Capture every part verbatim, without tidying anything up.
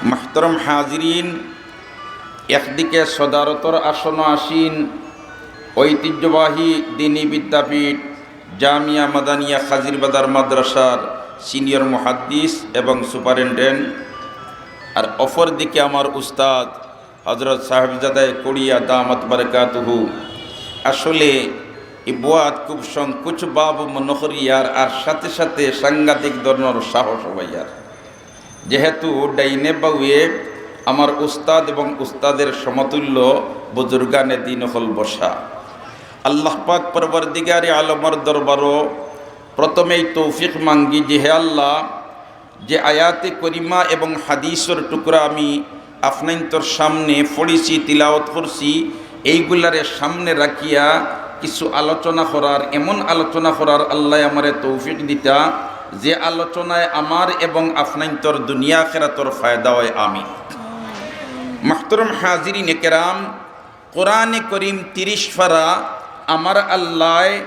মাহতরম হাজিরিন, একদিকে সদারতর আসন আসীন ঐতিহ্যবাহী দ্বীনি বিদ্যাপীঠ জামিয়া মাদানিয়া খাজিরবাজার মাদ্রাসার সিনিয়র মুহাদ্দিস এবং সুপারিনটেন্ডেন্ট, আর অপরদিকে আমার উস্তাদ হযরত সাহেবজাদায়ে কড়িয়া দামাত বারাকাতুহু। আসলে ই বওয়াত খুব সংকোচ ভাব মনো করিয়ার, আর সাথে সাথে সাংঘাতিক ধরনর সাহস অইয়ার। যেহেতু ডাইনে বাউয়ে আমার উস্তাদ এবং উস্তাদের সমতুল্য বুজুর্গানে দ্বীন অকল বসা, আল্লাহ পাক পরওয়ারদিগারে আলমর দরবারো প্রথমেই তৌফিক মাঙ্গি যে, হে আল্লাহ, যে আয়াতে করিমা এবং হাদিসর টুকরা আমি আফনাইন্তর সামনে পড়ছি, তিলাওয়াত করছি, এইগুলারে সামনে রাখিয়া কিছু আলোচনা করার, এমন আলোচনা করার আল্লায় আমারে তৌফিক দিতা, যে আলোচনায় আমার এবং আফনাইন্তর দুনিয়া আখেরাতর ফায়দা অয়। আমিন। মাহতরম হাজিরিনে কেরাম, কোরআনে করিম তিরিশ পারা আমার আল্লায়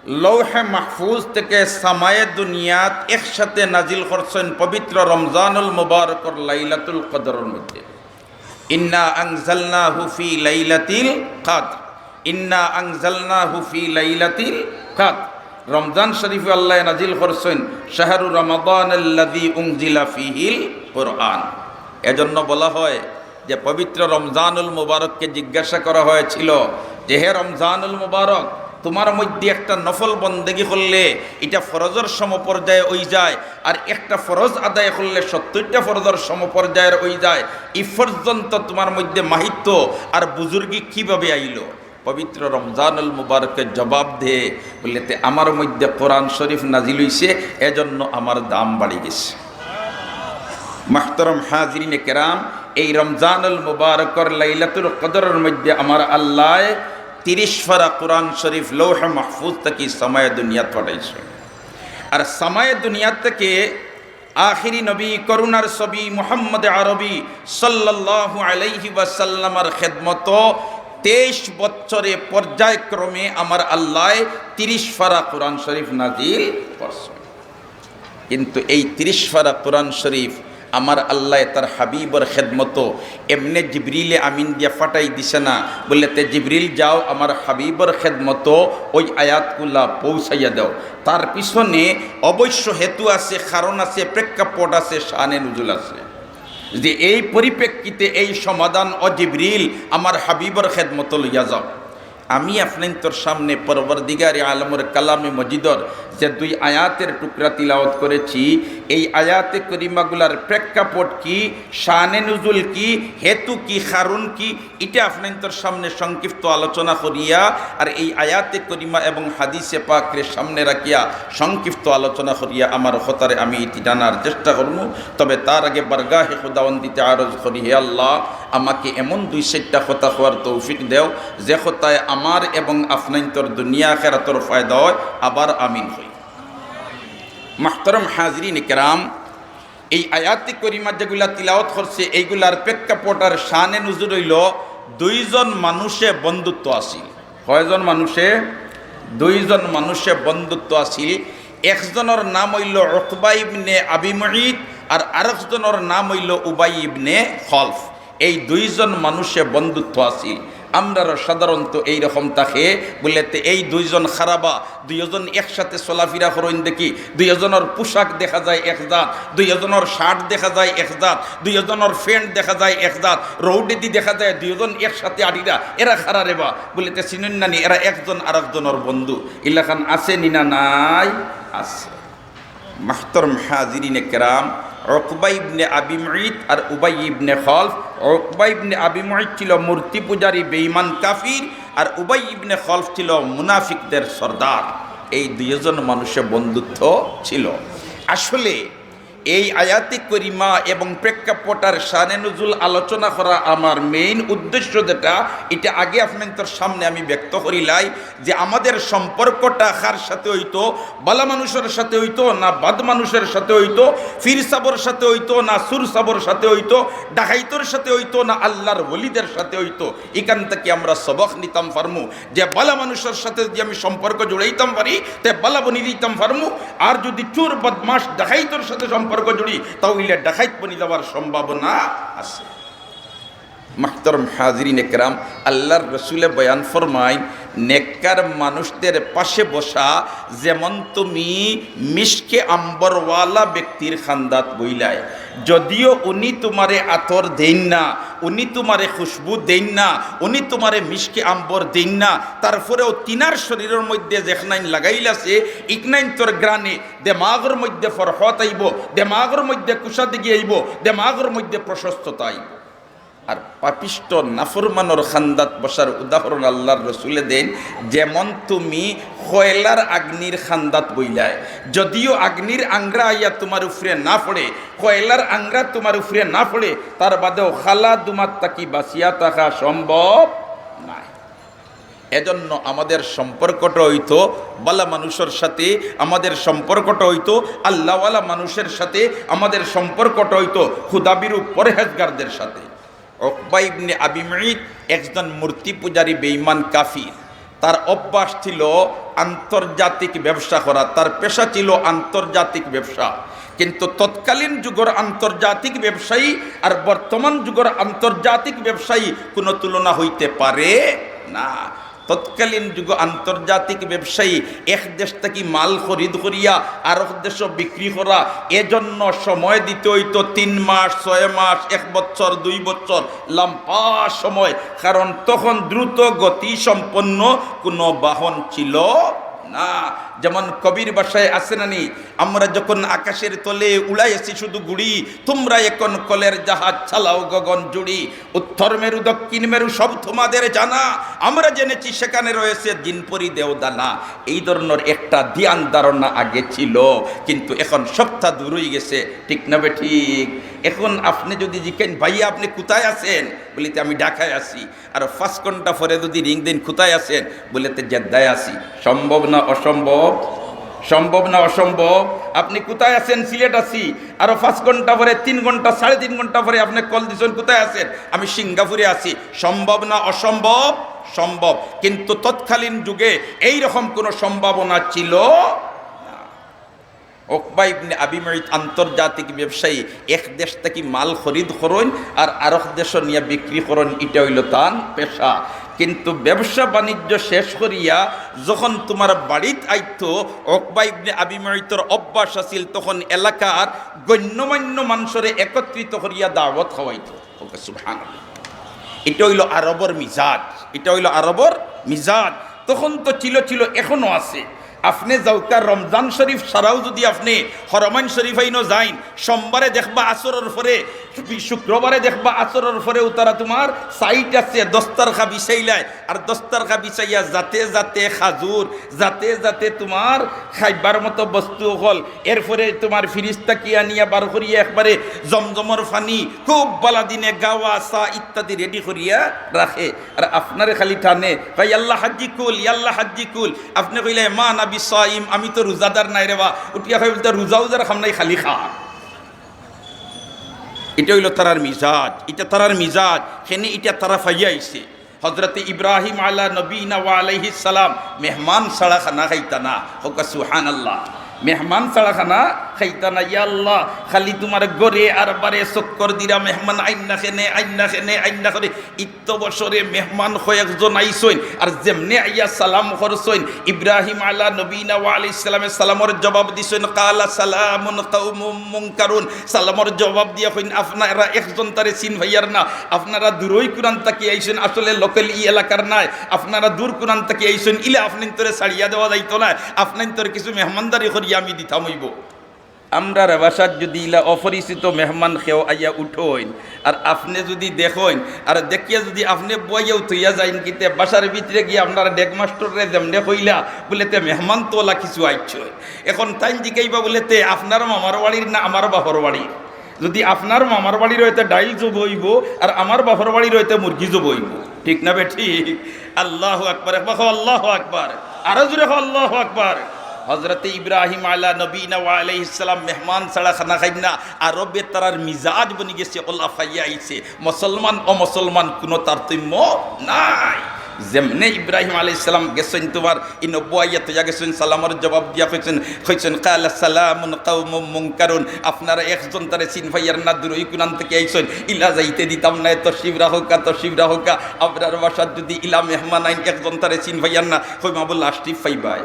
লৌহে মাহফুজ থেকে সামায়ে দুনিয়াত একসাথে নাজিল করছইন পবিত্র রমজানুল মুবারকর লাইলাতুল কদরর মধ্যে। ইন্না আনজালনাহু ফি লাইলাতিল কদর। ইন্না আনজালনাহু ফি লাইলাতিল কদর। রমজান শরীফে আল্লায় নাজিল করছইন শাহরু রমাদানাল্লাযী উনজিলা ফীহিল কুরআন। এজন্য বলা হয় যে পবিত্র রমজানুল মুবারককে জিজ্ঞাসা করা হয়েছিল যে, "হে রমজানুল মুবারক, তোমার মধ্যে একটা নফল বন্দেগী করলে এটা ফরজর সমপর্যায়ে অইযায়, আর একটা ফরজ আদায় করলে সত্তরটা ফরজর সমপর্যায়ের অইযায়, ই পর্যন্ত তোমার মধ্যে মাহিত্য আর বুজুর্গি কিভাবে আইলো?" পবিত্র রমজানুল মুবারকে জবাব দে, বলে, "তে আমার মধ্যে কোরআন শরীফ নাজিল অইছে, এজন্য আমার দাম বাড়ি গেছে।" মাহতরম হাজিরিনে কেরাম, এই রমজানুল মুবারকর লাইলাতুল কদরর মধ্যে আমার আল্লায় তিরিশ পারা কোরআন শরীফ লৌহে মাহফুজ থাকি সামায়ে দুনিয়াত পাঠাইছে। আর সামায়ে দুনিয়াত থেকে আখিরি নবী, করুণার ছবি মুহাম্মদ আরবি সাল্লাল্লাহু আলাইহি ওয়াসাল্লামর খেদমত তেইশ বছরে পর্যায়ক্রমে আমার আল্লায় তিরিশ পারা কোরআন শরীফ নাজিল করছে। কিন্তু এই তিরিশ পারা কোরআন শরীফ আমার আল্লায় তার হাবিবর খেদমত এমনে জিবরিলে আমিন দিয়া ফাটাই দিছে না, বলে, "তে জিবরিল যাও আমার হাবিবর খেদমত ওই আয়াতগুলা পৌঁছাইয়া দাও।" তার পিছনে অবশ্য হেতু আছে, কারণ আছে, প্রেক্ষাপট আছে, শানে নুজুল আছে, যে এই পরিপ্রেক্ষিতে এই সমাধান, "ও জিবরিল, আমার হাবিবর খেদমত লইয়া যাও।" আমি আফনাইন্তর সামনে পরওয়ারদিগারে আলমর কালামে মজিদর যে দুই আয়াতের টুকরা তিলাওয়াত করেছি, এই আয়াতে করিমাগুলার প্রেক্ষাপট কি, শানে নুজুল কি, হেতু কি, কারণ কি, ইটা আফনাইন্তর সামনে সংক্ষিপ্ত আলোচনা করিয়া, আর এই আয়াতে করিমা এবং হাদিসে পাকরে সামনে রাখিয়া সংক্ষিপ্ত আলোচনা করিয়া আমার কথারে আমি ইতি টানার চেষ্টা করমু। তবে তার আগে বারগাহে খুদাওয়ান্দিতে আরজ করি, হে আল্লাহ, আমাকে এমন দুই চাইরটা কথা কওয়ার তৌফিক দেও, যে কথায় আমার এবং আফনাইন্তর দুনিয়া আখেরাতর ফায়দা অয়। আবার আমিন কই। মাহতরম হাজিরিন কেরাম, এই আয়াতে করিমা যেগুলা তিলাওয়াত করছে, এইগুলার প্রেক্ষাপট আর শানে নুজুল অইলো দুইজন মানুষে বন্ধুত্ব আছিল। কয়জন মানুষে? দুইজন মানুষে বন্ধুত্ব আছিল। একজনর নাম অইলো উকবা ইবনে আবি মুইত, আর আরেকজনর নাম অইলো উবাই ইবনে খলফ। এই দুইজন মানুষে বন্ধুত্ব আছিল। আমরারও সাধারণত এইরকম থাকে, বলে, "তে এই দুইজন খারাবা, দুইজন একসাথে চলাফিরা করইন দেখি, দুইজনর পোশাক দেখা যায় এক জাত, দুইজনর শার্ট দেখা যায় এক জাত, দুইজনর প্যান্ট দেখা যায় এক জাত, রোডেদি দেখা যায় দুইজন একসাথে আটিরা, এরা খারা রেবা?" বলে, "তে চিনইন না নি, এরা একজন আরেকজনর বন্ধু।" ইলাখান আছে নি না নাই? আছে। মাহতরম হাজিরিনে কেরাম, উকবা ইবনে আবি মুইত আর উবাই ইবনে খলফ। উকবা ইবনে আবি মুইত ছিল মূর্তি পূজারী বেঈমান কাফির, আর উবাই ইবনে খলফ ছিল মুনাফিকদের সর্দার। এই দুইজন মানুষে বন্ধুত্ব ছিল। আসলে এই আয়াতে করিমা এবং প্রেক্ষাপট আর শানে নুজুল আলোচনা করা আমার মেইন উদ্দেশ্য যেটা, এটা আগে আফনাইন্তর সামনে আমি ব্যক্ত করিলাই। যে আমাদের সম্পর্কটা কার সাথে অইতো, বালা মানুষর সাথে অইতো না বাদ মানুষর সাথে অইতো, পীর সাবর সাথে অইতো না সুর সাবর সাথে অইতো, ডাকাইতর সাথে অইতো না আল্লার ওলিদের সাথে অইতো। ইখান থাকি আমরা সবক নিতাম পারমু যে বালা মানুষর সাথে যদি আমি সম্পর্ক জুড়াইতাম পারি, তে বালা বনি দিতাম পারমু। আর যদি চুর, বদমাশ, ডাকাইতর সাথে সম্পর্ক স্বর্গ জুড়ি, তাহলে ডাকাইত বনি যাওয়ার সম্ভাবনা আছে। মাহতারাম হাজিরিন একরাম, আল্লাহর রসুলে বয়ান ফরমাইন, নেককার মানুষদের পাশে বসা যেমন তুমি মিশকে আম্বরওয়ালা ব্যক্তির খান্দাত বইলায়। যদিও উনি তোমারে আতর দেইন না, উনি তোমারে খুশবু দেইন না, উনি তোমারে মিশকে আম্বর দেইন না, তারপরেও তিনার শরীরের মধ্যে যেখানাইন লাগাইল আছে, ইকনাইন তোর গ্রানে দেমাগর মধ্যে ফরহত আইবো, দেমাগর মধ্যে কুশাদগি আইবো, দেমাগর মধ্যে প্রশস্ততা আইবো। আর পাপিষ্ট নাফরমানর খান্দাত বসার উদাহরণ আল্লাহর রসুলে দেন, যেমন তুমি কয়লার আগ্নির খান্দাত বইলায়, যদিও আগ্নির আংরা আইয়া তোমার উপরে না পড়ে, কয়লার আংরা তোমার উপরে না পড়ে, তার বাদেও খালা দুমাত তাকি বাঁচিয়া থাকা সম্ভব নায়। এজন্য আমাদের সম্পর্কটা হইতো ভালা মানুষের সাথে, আমাদের সম্পর্কটা হইতো আল্লাহওয়ালা মানুষের সাথে, আমাদের সম্পর্কটা হইতো খুদাবিরু পরহেজগারদের সাথে। উকবা ইবনে আবি মুইত একজন মূর্তি পূজারী বেঈমান কাফির। তার অভ্যাস ছিল আন্তর্জাতিক ব্যবসা করা, তার পেশা ছিল আন্তর্জাতিক ব্যবসা। কিন্তু তৎকালীন যুগর আন্তর্জাতিক ব্যবসায়ী আর বর্তমান যুগর আন্তর্জাতিক ব্যবসায়ী কোনো তুলনা হইতে পারে না। তৎকালীন যুগ আন্তর্জাতিক ব্যবসায়ী এক দেশ থাকি মাল খরিদ করিয়া আরক দেশো বিক্রি করা, এজন্য সময় দিতে হইতো তিন মাস, ছয় মাস, এক বছর, দুই বছর, লম্বা সময়। কারণ তখন দ্রুত গতি সম্পন্ন কোনো বাহন ছিল না। যেমন কবির ভাষায় আছে না নি, "আমরা যখন আকাশের তলে উড়াইয়াছি শুধু গুড়ি, তোমরা এখন কলের জাহাজ চালাও গগন জুড়ি।" উত্তর মেরু, দক্ষিণ মেরু সব তোমাদের জানা, আমরা জেনেছি সেখানে রয়েছে দিনপরি দেওদানা। এই ধরনের একটা ধ্যান ধারণা আগে ছিল, কিন্তু এখন সবটা দূর হয়ে গেছে, ঠিক না বেঠিক? এখন আপনি যদি জিজ্ঞেন, "ভাইয়া, আপনি কোথায় আছেন?" বলিতে, "আমি ঢাকায় আছি।" আর পাঁচ ঘন্টা পরে যদি রিং দেন, "কোথায় আছেন?" বলে, "তে জেদ্দায় আছি।" সম্ভব না অসম্ভব? সম্ভব না অসম্ভব? আপনি কোথায় আছেন? "সিলেট আছি।" আরো পাঁচ ঘন্টা পরে, তিন ঘন্টা, সাড়ে তিন ঘন্টা পরে আপনি কল দিছেন, "কোথায় আছেন?" "আমি সিঙ্গাপুরে আছি।" সম্ভব না অসম্ভব? সম্ভব। কিন্তু তৎকালীন যুগে এই রকম কোনো সম্ভাবনা ছিল না। উকবা ইবনে আবি মুইত আন্তর্জাতিক ব্যবসায়ী, এক দেশ থাকি মাল খরিদ করইন আর আরক দেশো নিয়া বিক্রি করইন, এটা হইল তান পেশা। কিন্তু ব্যবসা বাণিজ্য শেষ করিয়া যখন তোমার বাড়িত আইতো, উকবা ইবনে আবি মুইতর অভ্যাস আছিল, তখন এলাকার গণ্যমান্য মানুষরে একত্রিত করিয়া দাওয়াত খাওয়াইতো। ওকে, সুবহানাল্লাহ। এটা হইল আরবর মিজাজ, এটা হইল আরবর মিজাজ। তখন তো ছিল, ছিল, এখনো আছে। আপনি যাউক্কা রমজান শরীফ ছাড়াও যদি আপনি হরমাইন শরীফাইনো যাইন, সোমবারে দেখবা আসরর পরে, শুক্রবারে দেখবা আসরর পরে উতারা তোমার সাইট আছে, দস্তারখা বিছাইলায়, আর দস্তারখা বিছাইয়া যাতে যাতে খাজুর, যাতে যাতে তোমার খাইবার মতো বস্তু অকল, এরপরে তোমার ফিরিজ থাকি আনিয়া বার করিয়া একবারে জমজমর পানি, খুব বালা দিনে গাওয়া চা ইত্যাদি রেডি করিয়া রাখে। আর আপনারে খালি টানে, কয়, "ইয়াল্লা হাজ্জি কুল, ইয়াল্লা হাজ্জি কুল।" আপনি কইলে, "মা আনা বিসাইম, আমি তো রোজাদার নায় রে বা।" উঠিয়া কয় বলতে, "রোজা উজার খাম নাই, খালি খা।" এটা হইল তারার মিজাজ, এটা তারার মিজাজ। কেনে এটা তারা পাইয়া আইছে। হযরতে ইব্রাহিম আলা নবীনা ওয়া আলাইহিস সালাম মেহমান ছাড়া খানা খাইতা না। কউক্কা সুবহানাল্লাহ। মেহমান ছাড়া খানা খাইতা না। ইয়া আল্লাহ, খালি তোমার ঘরে আর বারে চক্কর দিরা, মেহমান আইন না কেনে, আইন না কেনে, আইন না কেনে। ইত্ত বছরে মেহমান কয়েকজন আইছইন, আর যেমনে আইয়া সালাম করছইন, ইব্রাহিম আলা নবীনা ওয়া আলাইহিস সালামে সালামর জবাব দিছইন, "কালা সালামুন কাউমুম মুনকারুন।" সালামর জবাব দিয়া কইন, "আপনারা একজন তারে চিন পাইয়ার না, আপনারা দূরই কুনান থাকি আইছইন, আসলে লোকাল ই এলাকার নায়, আপনারা দূর কুনান থাকি আইছইন, ইলা আপনাইন্তরে ছাড়িয়া দেওয়া যাইতো নায়, আপনাইন্তরে কিছু মেহমানদারি করিয়া আমি দিতাম অইবো।" আমরার ভাষাত যদি ইলা অপরিচিত মেহমান কেউ আইয়া উঠইন, আর আপনে যদি দেখইন, আর দেখিয়া যদি আপনে বইয়াউ থইয়া যাইন, কিতে বাসার ভিতরে গিয়া আপনার ডেগ মাস্টররে যেমনে কইলা, বুলে, "তে মেহমান তো অলা কিছু আইছে।" এখন তাইন জিকাইবা বুলে, "তে আপনার মামার বাড়ির না আমার বাপর বাড়ির?" যদি আপনার মামার বাড়ির অয় তে ডাইল জব অইবো, আর আমার বাপর বাড়ির অয় তে মুরগি জব অইবো। ঠিক না বেঠিক? আল্লাহু আকবার। একবার কও, "আল্লাহু আকবার।" আরো জোরে কও, "আল্লাহু আকবার।" হযরতে ইব্রাহিম আলা নবীনা ওয়া আলাইহিস সালাম মেহমান ছাড়া খানা খাইন না। আরবে তারার মিজাজ বনি গেছে, অলা পাইয়া আইছে। মুসলমান, অমুসলমান কোনো তারতম্য নাই। যেমনে ইব্রাহিম আলাইহিস সালাম গেছইন, তুমার ই নবুয়াইয়াত অইয়া গেছইন, সালামর জবাব দিয়া কইছইন, কইছইন, "কালা সালামুন কাউমুম মুনকারুন।" আপনারা একজন তারে চিন পাইয়ার না, দূরই কুনান থাকি আইছইন, ইলা যাইতে দিতাম নায়, তশরিফ রাখউক্কা, তশরিফ রাখউক্কা। আমরার ভাষাত যুদি ইলা মেহমান আইন, একজন তারে চিন পাইয়ার না, কইমু আবু লাশ টিপ পাইবায়।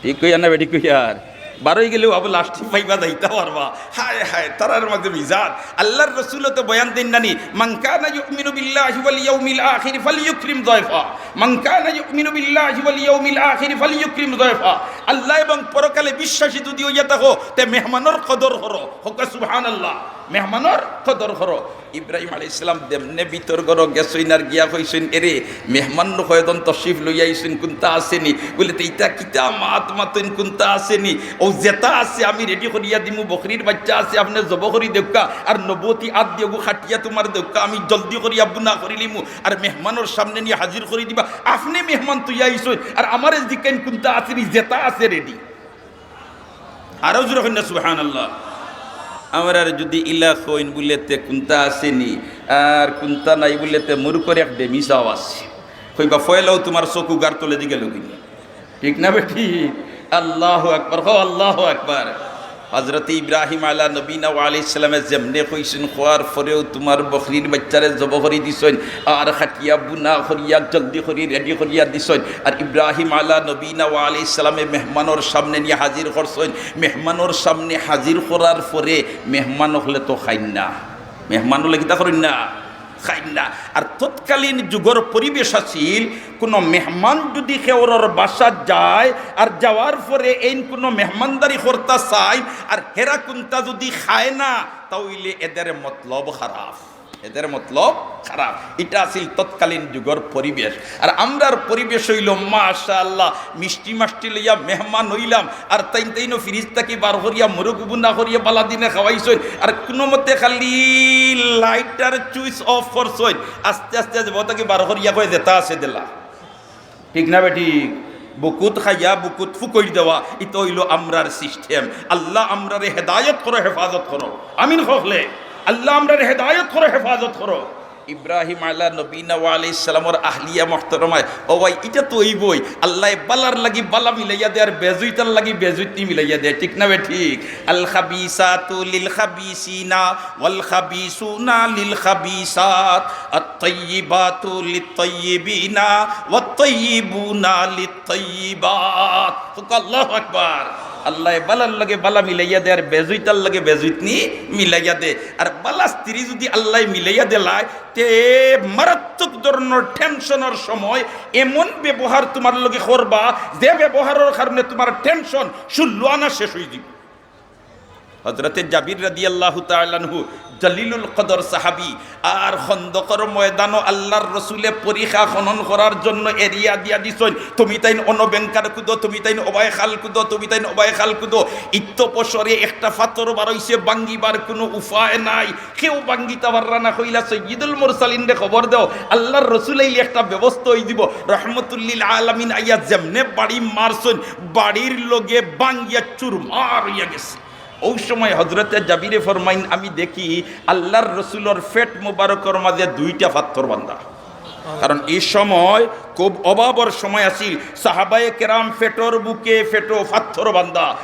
ঠিক কইয়ার না বেঠিক কইয়ার? বারই গেলেও আবু লাশ টিপ পাইবা, যাইতা পারবা। হায় হায়, তারার মাঝে মিজাজ। আল্লার রসুলে তো বয়ান দেইন নানি, "মান কানা ইউমিনু বিল্লাহি ওয়াল ইয়াউমিল আখিরি ফালইউকরিম যায়ফা।" মান কানা ইউমিনু বিল্লাহি ওয়াল ইয়াউমিল আখিরি ফালইউকরিম যায়ফা। আল্লা এবং পরকালে বিশ্বাসী যুদি অইয়া থাকো, তে মেহমানর কদর করো। কউক্কা সুবহানাল্লাহ। মেহমানর কদর করো। ইব্রাহিম আলাইহিস সালাম যেমনে ভিতর ঘরো গেছইন আর গিয়া কইছইন, "এরে, মেহমান নু কয়জন তশরিফ লইয়া আইছইন, কুন্তা আছে নি?" বুলে, "তে ইতা কিতা মাত মাতইন, কুন্তা আছে নি?" "অউ যেতা আছে আমি রেডি করিয়া দিমু, বকরির বাইচ্চা আছে, আপনে জবো করি দেউক্কা, আর নবুয়তি আত দিয়াগু খাটিয়া তুমার দেউক্কা, আমি জলদি করিয়া বুনা করিলিমু, আর মেহমানর সামনে নিয়া হাজির করি দিবা। আপনে মেহমান থইয়া আইছইন, আর আমারে জিকাইন কুন্তা আছে নি, যেতা আছে রেডি।" আরো জোরে কইন না, সুবহানাল্লাহ। আমরারে যুদি ইলা কইন বুলে, "তে কুন্তা আছে নি, আর কুন্তা নাই?" বুলে, "তে মুরুখর এক ডেমি চাও আছে।" কইবা, "পয়লাউ তুমার চকু গার তলেদি গেলগি নি।" ঠিক না বেঠিক? আল্লাহু আকবার, কও আল্লাহু আকবার। হজরতে ইব্রাহিম আলা নবীনা ওয়া আলাইহিস সালামে যেমনে কইছইন, কওয়ার পরেউ তুমার বকরির বাইচ্চারে জবো করি দিছইন, আর খাটিয়া বুনা করিয়া জলদি করি রেডি করিয়া দিছইন। আর ইব্রাহিম আলা নবীনা ওয়া আলাইহিস সালামে মেহমানর সামনে নিয়া হাজির করছইন। মেহমানর সামনে হাজির করার পরে মেহমান অকলে তো খাইন না, মেহমান অকলে কিতা করইন না, খাইন না। আর তৎকালীন যুগর পরিবেশ আছিল, কুনু মেহমান যুদি কেউরর বাসাত যায় আর যাওয়ার পরে এইন কুনু মেহমানদারি করতা চাইন আর হেরা কুন্তা যুদি খায় না, তা অইলে এদের মতলব খারাপ। এদের মতলব খারাপ। ইটা আছিল তৎকালীন যুগর পরিবেশ। আর আমরার পরিবেশ অইলো, মাশাআল্লাহ, মিষ্টি মাষ্টি লইয়া মেহমান অইলাম, আর তাইন তাইনও ফ্রিজ থাকি বার করিয়া মুরগ বুনা করিয়া বালা দিনে খাওয়াইছইন, আর কুনুমতে খালি লাইটার সুইচ অফ করছইন, আস্তে আস্তে আস্তে বউ থাকি বার করিয়া কয়, "যেতা আছে দিলা।" ঠিক না বেঠিক? বুকুত খাইয়া বুকুত ফুকইর দেওয়া, ইতা অইলো আমরার সিস্টেম। আল্লাহ আমরারে হেদায়ত করো, হেফাজত করো। আমিন কও অকলে। আল্লাহ আমরারে হেদায়ত করো, হেফাজত করো। ইব্রাহিম আলা নবীনা ওয়া আলাইহিস সালামর আহলিয়া মুহতারামায়, ও ভাই, ইটা তো অইবই। আল্লায় বালার লাগি বালা মিলাইয়া দে, আর বেজুইতার লাগি বেজুইতনি মিলাইয়া দে। ঠিক না বেঠিক? আল খাবিসাতু লিল খাবিসিনা ওয়াল খাবিসুনা লিল খাবিসাত, আত তাইয়িবাতু লিত তাইয়িবিনা ওয়াত তাইয়িবুনা লিত তাইয়িবাত। কউক্কা আল্লাহু আকবার। আল্লায় বালার লগে বালা মিলাইয়া দে, আর বেজুইতার লগে বেজুইতনি মিলাইয়া দে। আর বালা স্ত্রী যুদি আল্লায় মিলাইয়া দিলায়, তে মারাত্মক ধরনর টেনশনর সময় এমন ব্যবহার তুমার লগে করবা, যে ব্যবহারর কারণে তুমার টেনশন ষোলো আনা শেষ অইযিবো। হজরতে জাবির রাদিয়াল্লাহু তাআলা আনহু জলিলুল কদর সাহাবী, আর খন্দকর ময়দানো আল্লার রসুলে পরিখা খনন করার জন্য এরিয়া দিয়া দিছইন, তুমি তাইন অনো ব্যাংকার কুদো, তুমি তাইন অবায় খাল কুদো, তুমি তাইন অবায় খাল কুদো। ইত্ত পশরে একটা ফাত্তর বারইছে, ভাঙ্গিবার কুনু উপায় নাই। কেউ ভাঙ্গিতা পাররা না, কইলা, "সৈয়দুল মুরসালিনরে খবর দেও, আল্লার রসুল আইলে একটা ব্যবস্থা অইযিবো।" রহমতুল্লিল আলামিন আইয়া যেমনে বাড়ি মারছইন, বাড়ির লগে ভাঙ্গিয়া চুরমার অইয়া গেছে। অউ সময় হজরতে জাবিরে ফরমাইন, "আমি দেখি আল্লার রসুলর পেট মুবারকর মাঝে দুইটা ফাত্তর বান্ধা।" কারণ ই সময় খুব অভাবর সময় আছিল, সাহাবায়ে কেরাম পেটর ভুকে পেটো ফাত্তর বান্ধা,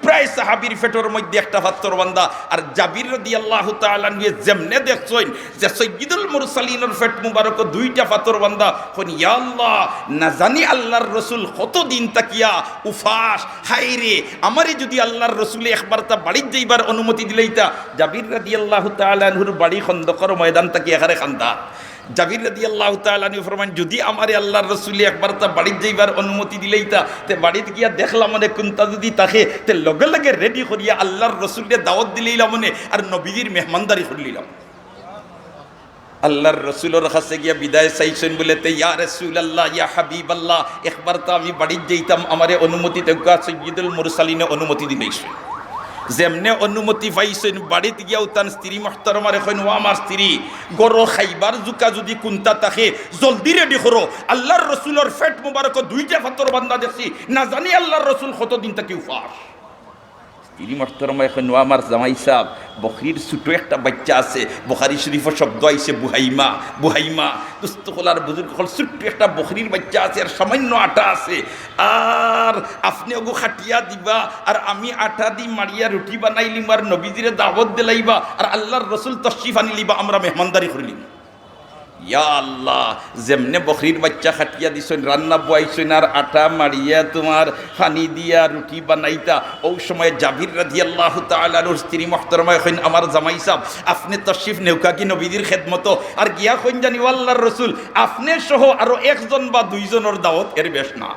প্রায় সাহাবীর পেটর মধ্যে একটা ফাত্তর বান্ধা। আর জাবির রাদিয়াল্লাহু তাআলা আনহুয়ে যেমনে দেখছইন যে সৈয়দুল মুরসালিনর পেট মুবারকো দুইটা ফাত্তর বান্ধা, কইন, "ইয়া আল্লাহ, না জানি আল্লার রসুল কতদিন থাকিয়া উপাস, হায় রে, আমারে যুদি আল্লার রসুলে একবারতা বাড়িত যাইবার অনুমতি দিলাইতা।" জাবির রাদিয়াল্লাহু তাআলা আনহুর বাড়ি খন্দকর ময়দান থাকি এখানে খান্দা। জাবির রাদিয়াল্লাহু তাআলা আনহু ফরমাইন, "যুদি আমারে আল্লার রসুলে একবারতা বাড়িত যাইবার অনুমতি দিলাইতা, তে বাড়িত গিয়া দেখলাম অনে কুন্তা যুদি থাকে, তে লগে লগে রেডি করিয়া আল্লার রসুলরে দাওয়াত দিলাইলাম অনে, আর নবীজির মেহমানদারি করিলাইলাম।" আল্লার রসুলর কাছে গিয়া বিদায় চাইছইন বুলে, তে, "ইয়া রাসুলাল্লাহ, ইয়া হাবিবাল্লাহ, একবারতা আমি বাড়িত যাইতাম, আমারে অনুমতি দেউক্কা।" সৈয়দুল মুরসালিনে অনুমতি দিলাইছইন। যেমনে অনুমতি পাইছইন, বাড়িত গিয়াউ তান স্ত্রী মুহতারামারে কইন, "ও আমার স্ত্রী, ঘরো খাইবার জুকা যুদি কুন্তা থাকে, জলদি রেডি করো। আল্লার রসুলর পেট মুবারকো দুইটা ফাত্তর বান্ধা দেখছি, না জানি আল্লার রসুল কতদিন থাকি উপাস।" স্ত্রী মহতরমায় কইন, "ও আমার জামাই সাব, বকরির ছুটো একটা বাইচ্চা আছে, বুখারী শরীফো শব্দ আইছে বুহাইমা, বুহাইমা।" দুস্ত অকল আর বুজুর্গ অকল, ছুটো একটা বকরির বাইচ্চা আছে আর সামাইন্য আটা আছে, আর আপনে অগু কাটিয়া দিবা, আর আমি আটা দি মাড়িয়া রুটি বানাইলিমু, আর নবীজিরে দাওয়াত দিলাইবা, আর আল্লার রসুল তশরিফ আনিলিবা, আমরা মেহমানদারি করিলিমু। ইয়া আল্লাহ, যেমনে বকরির বাইচ্চা কাটিয়া দিছইন, রান্না বওয়াইছইন, আর আটা মাড়িয়া তুমার পানি দিয়া রুটি বানাইতা, অউ সময় জাবির রাদিয়াল্লাহু তাআলা আনহুর স্ত্রী মহতরমায় কইন, "আমার জামাই সাব, আপনে তশরিফ নেউক্কা কি নবীজির খেদমতো?" আর গিয়া কইন জানি, "ও আল্লার রসুল, আপনে সহ আরো একজন বা দুইজনর দাওয়াত, এর বেশ না।"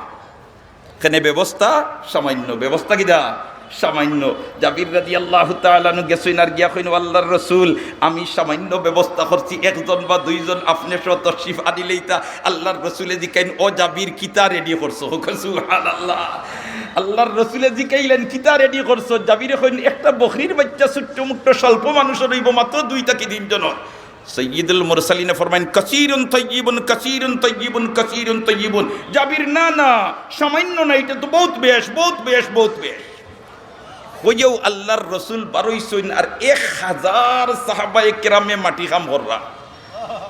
কেনে ব্যবস্থা সামাইন্য, ব্যবস্থা কিতা? সামাইন্য। জাবির রাদিয়াল্লাহু তাআলা আনহু গেছইন আর গিয়া কইন, "ও আল্লার রসুল, আমি সামাইন্য ব্যবস্থা করছি, একজন বা দুইজন আপনে সহ তশরিফ আনিলাইতা।" আল্লার রসুলে জিকাইন, "ও জাবির, কিতা রেডি করছো?" কউক্কা সুবহানাল্লাহ। আল্লার রসুলে জিকাইলেন, "কিতা রেডি করছো?" জাবিরে কইন, "একটা বকরির বাইচ্চা, ছুট্ট মুট্ট স্বল্প মানুষর অইবো, মাত্র দুই থাকি তিনজনর।" সাইয়্যিদুল মুরসালিনে ফরমাইন, "কাসীরুন তাইয়্যিবুন, কাসীরুন তাইয়্যিবুন, কাসীরুন তাইয়্যিবুন।" জাবির, "না, না, সামাইন্য না, ইটা তো বউত বেশ, বউত বেশ, বউত বেশ।" কইয়াউ আল্লার রসুল বারইছইন আর এক হাজার সাহাবায়ে কেরামে মাটি কাম কররা।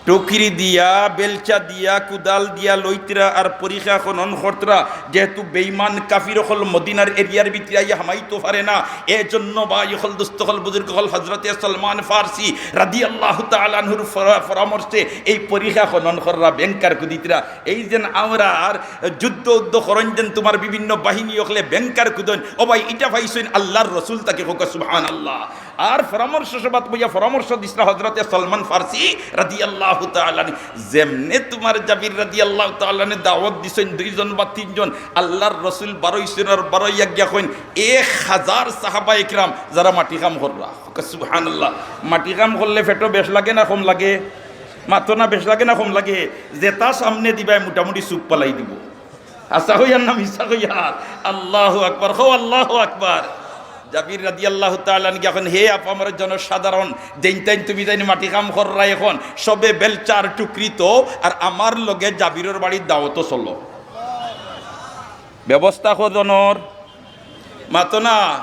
টুকরি দিয়া, বেলচা দিয়া, কুদাল দিয়া লইতরা আর পরিখা খনন করতরা। যেহেতু বেইমান কাফির অকল মদিনার এরিয়ার ভিতরে আইয়া হামাইতো পারে না, এজন্য ভাই অকল, দুস্ত অকল, বুজুর্গ অকল, হজরতে সলমান ফার্সি রাদিয়াল্লাহু তাআলা আনহুর ফরা-, পরামর্শে এই পরিখা খনন কররা, ব্যাংকার কুদিতরা। এই যেন আমরার যুদ্ধ উদ্ধ করইন যেন তুমার বিভিন্ন বাহিনী অকলে ব্যাংকার কুদইন, ও ভাই, ইটা পাইছইন আল্লার রসুল থাকি, কউক্কা সুবহানাল্লাহ। আর পরামর্শ সভাত বইয়া পরামর্শ দিছরা হজরতে সলমান ফার্সি রাদিয়াল্লাহু তাআলা আনহু। যেমনে তুমার জাবির রাদিয়াল্লাহু তাআলা আনহু দাওয়াত দিছইন দুইজন বা তিনজন, আল্লার রসুল বারইছইন আর বারইয়া গিয়া কইন, এক হাজার সাহাবায়ে কেরাম যারা মাটি কাম কররা। কউক্কা সুবহানাল্লাহ। মাটি কাম করলে পেটো বেশ লাগে না কম লাগে? মাতো না, বেশ লাগে না কম লাগে? যেটা সামনে দিবায় মোটামুটি চুপ ফালাই দিবো। হাছা কইয়ার না মিছা কইয়ার? আল্লাহু আকবার, কও আল্লাহু আকবার। জাবির রাদিয়াল্লাহু তাআলা আনহু গিয়া কইন, "হে আপামর জনসাধারণ, যেইন তাইন তুমি তাইন মাটি কাম কররায় অখন, সবে বেলচার টুকরি তো, আর আমার লগে জাবিরর বাড়ির দাওয়াতো চলো।" ব্যবস্থা কয়জনর? মাতো না,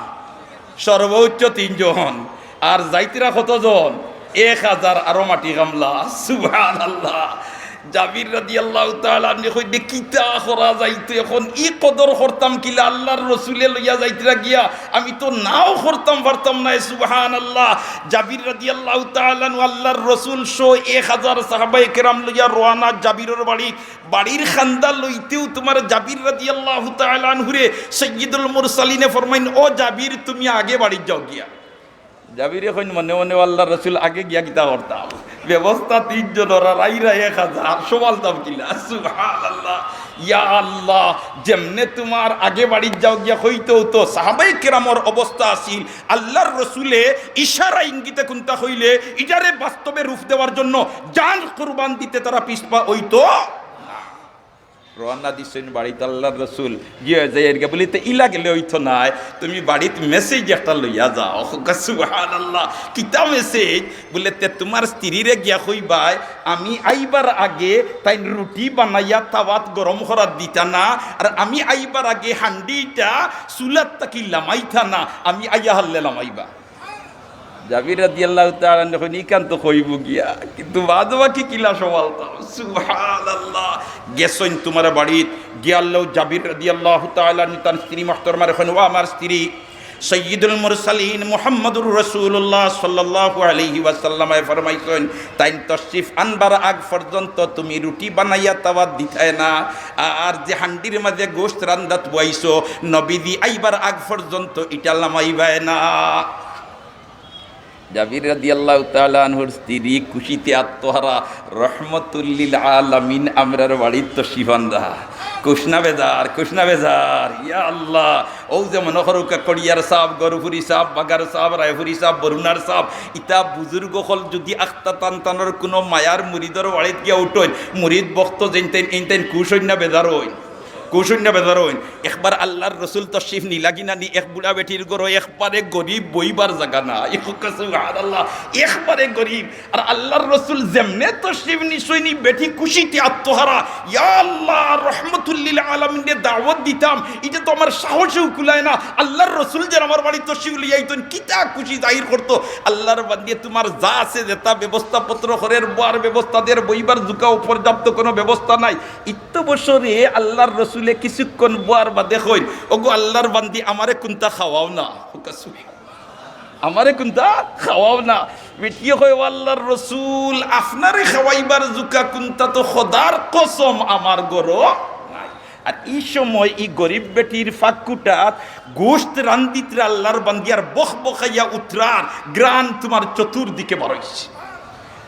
সর্বোচ্চ তিনজন। আর যাইতরা কতজন? এক হাজার, আরো মাটি কামলা। সুবহানাল্লাহ। জাবির রাদিয়াল্লাহু তাআলা আনহু কইন, "কিতা করা যাইতো অখন? ই কদর করতাম কিলা? আল্লার রসুলে লইয়া যাইতরা গিয়া, আমি তো নাও করতাম পারতাম নায়।" সুবহানাল্লাহ। জাবির রাদিয়াল্লাহু তাআলা আনহু আল্লার রসুল সহ এক হাজার সাহাবায়ে কেরাম লইয়া রওয়ানা জাবিরর বাড়ি। বাড়ির কান্দা লইতেউ তুমার জাবির রাদিয়াল্লাহু তাআলা আনহুরে সাইয়্যিদুল মুরসালিনে ফরমাইন, "ও জাবির, তুমি আগে বাড়িত যাও গিয়া।" জাবিরে কইন মনে মনে, "ও আল্লার রসুল, আগে গিয়া কিতা করতাম? ব্যবস্থা তিনজনর আর আইরা এক হাজার, সামালতাম কিলা?" সুবহানাল্লাহ। ইয়া আল্লাহ, যেমনে তুমার আগে বাড়িত যাও গিয়া কইতেউ তো সাহাবায়ে কেরামর অবস্থা আছিল, আল্লার রসুলে ইশারা ইঙ্গিতে কুন্তা কইলে, ইটারে বাস্তবে রূপ দেওয়ার জন্য জান কুরবান দিতে তারা পিছপা অইতো না। রওয়ানা দিছইন বাড়িত আল্লার রসুল। গিয়া যাইরা গিয়া বলে, "তে ইলা গেলে অইতো নায়, তুমি বাড়িত মেসেজ একটা লইয়া যাও।" কউক্কা সুবহানাল্লাহ। কিতা মেসেজ? বলে, "তে তুমার স্ত্রীরে গিয়া কইবায়, আমি আইবার আগে তাইন রুটি বানাইয়া তাওয়াত গরম করাত দিতা না, আর আমি আইবার আগে হান্ডিটা চুলার থাকি লামাইতা না, আমি আইয়া হারলে লামাইবা।" জাবির রাদিয়াল্লাহু তাআলা আনহু কইন, "ইখান তো কইবো গিয়া, কিন্তু বাদ বাকি কিলা সামালতাম?" সুবহানাল্লাহ। গেছইন তুমার বাড়িত, গিয়ার লগে জাবির রাদিয়াল্লাহু তাআলা আনহু তান স্ত্রী মুহতারামারে কইন, "ও আমার স্ত্রী, সাইয়্যিদুল মুরসালিন মুহাম্মাদুর রাসূলুল্লাহ সাল্লাল্লাহু আলাইহি ওয়াসাল্লামে ফরমাইছইন, তাইন তশরিফ আনবার আগ পর্যন্ত তুমি রুটি বানাইয়া তাওয়াত দিতায় না, আর যে হান্ডির মাঝে গোশত রান্দাত বওয়াইছো, নবীজি আইবার আগ পর্যন্ত ইটা লামাইবায় না।" জাবির রাদিয়াল্লাহু তাআলা আনহুর স্ত্রী খুশিতে আত্মহারা, রহমতুল্লিল আলামিন আমরার বাড়িত তশরিফ আনরা। খুশ না বেজার, খুশ না বেজার? ইয়া আল্লাহ, অউ যে মনো করউক্কা কড়িয়ার সাব, গরুফুরি সাব, বাগার সাব, রায়ফুরি সাব, বরুণার সাব, ইতা বুজুর্গ অকল যুদি আখতা তান তানর কুনু মায়ার মুরিদর বাড়িত গিয়া উঠইন, মুরিদ ভক্ত যেইন তাইন, এইন তাইন খুশ অইন না বেজার অইন? খুশ অইন না বেজার অইন? একবার আল্লার রসুল তশরিফ নিলা গি না নি, এক বুড়া বেটির ঘরো একবারে গরিব, বইবার জাগা নাই। কউক্কা সুবহানাল্লাহ, একবারে গরিব। আর আল্লার রসুল যেমনে তশরিফ নিছইন, ই বেটি খুশিতে আত্মহারা, ইয়া আল্লাহ, রহমতুল্লিল আলামিনরে দাওয়াত দিতাম, ইটা তো আমার সাহসেও কুলায় না। আল্লার রসুল যেন আমার বাড়িত তশরিফ লইয়া আইতইন, কিতা খুশি জাহির করতো। আল্লার বান্দিয়ে তুমার যা আছে, যেতা ব্যবস্থাপত্র করের, বওয়ার ব্যবস্থা দের, বইবার জুকাও পর্যাপ্ত কুনু ব্যবস্থা নাই। ইত্ত বছরে আল্লার রসুলে কিছুক্ষণ বওয়ার বাদে কইন, "ওগো আল্লার বান্দি, আমারে কুন্তা খাওয়াও না।" "আমারে কুন্তা খাওয়াও না।" বেটিয়ে কয়, "ও আল্লার রসুল, আপনারে খাওয়াইবার জুকা কুন্তা তো খোদার কসম আমার ঘরো নাই।" আর ই সময় ই গরিব বেটির ফাঁক কুটাত গোশত রান্দিতরা আল্লার বান্দি, আর বকবকাইয়া উতরার ঘ্রাণ তুমার চতুর্দিকে বারইছে।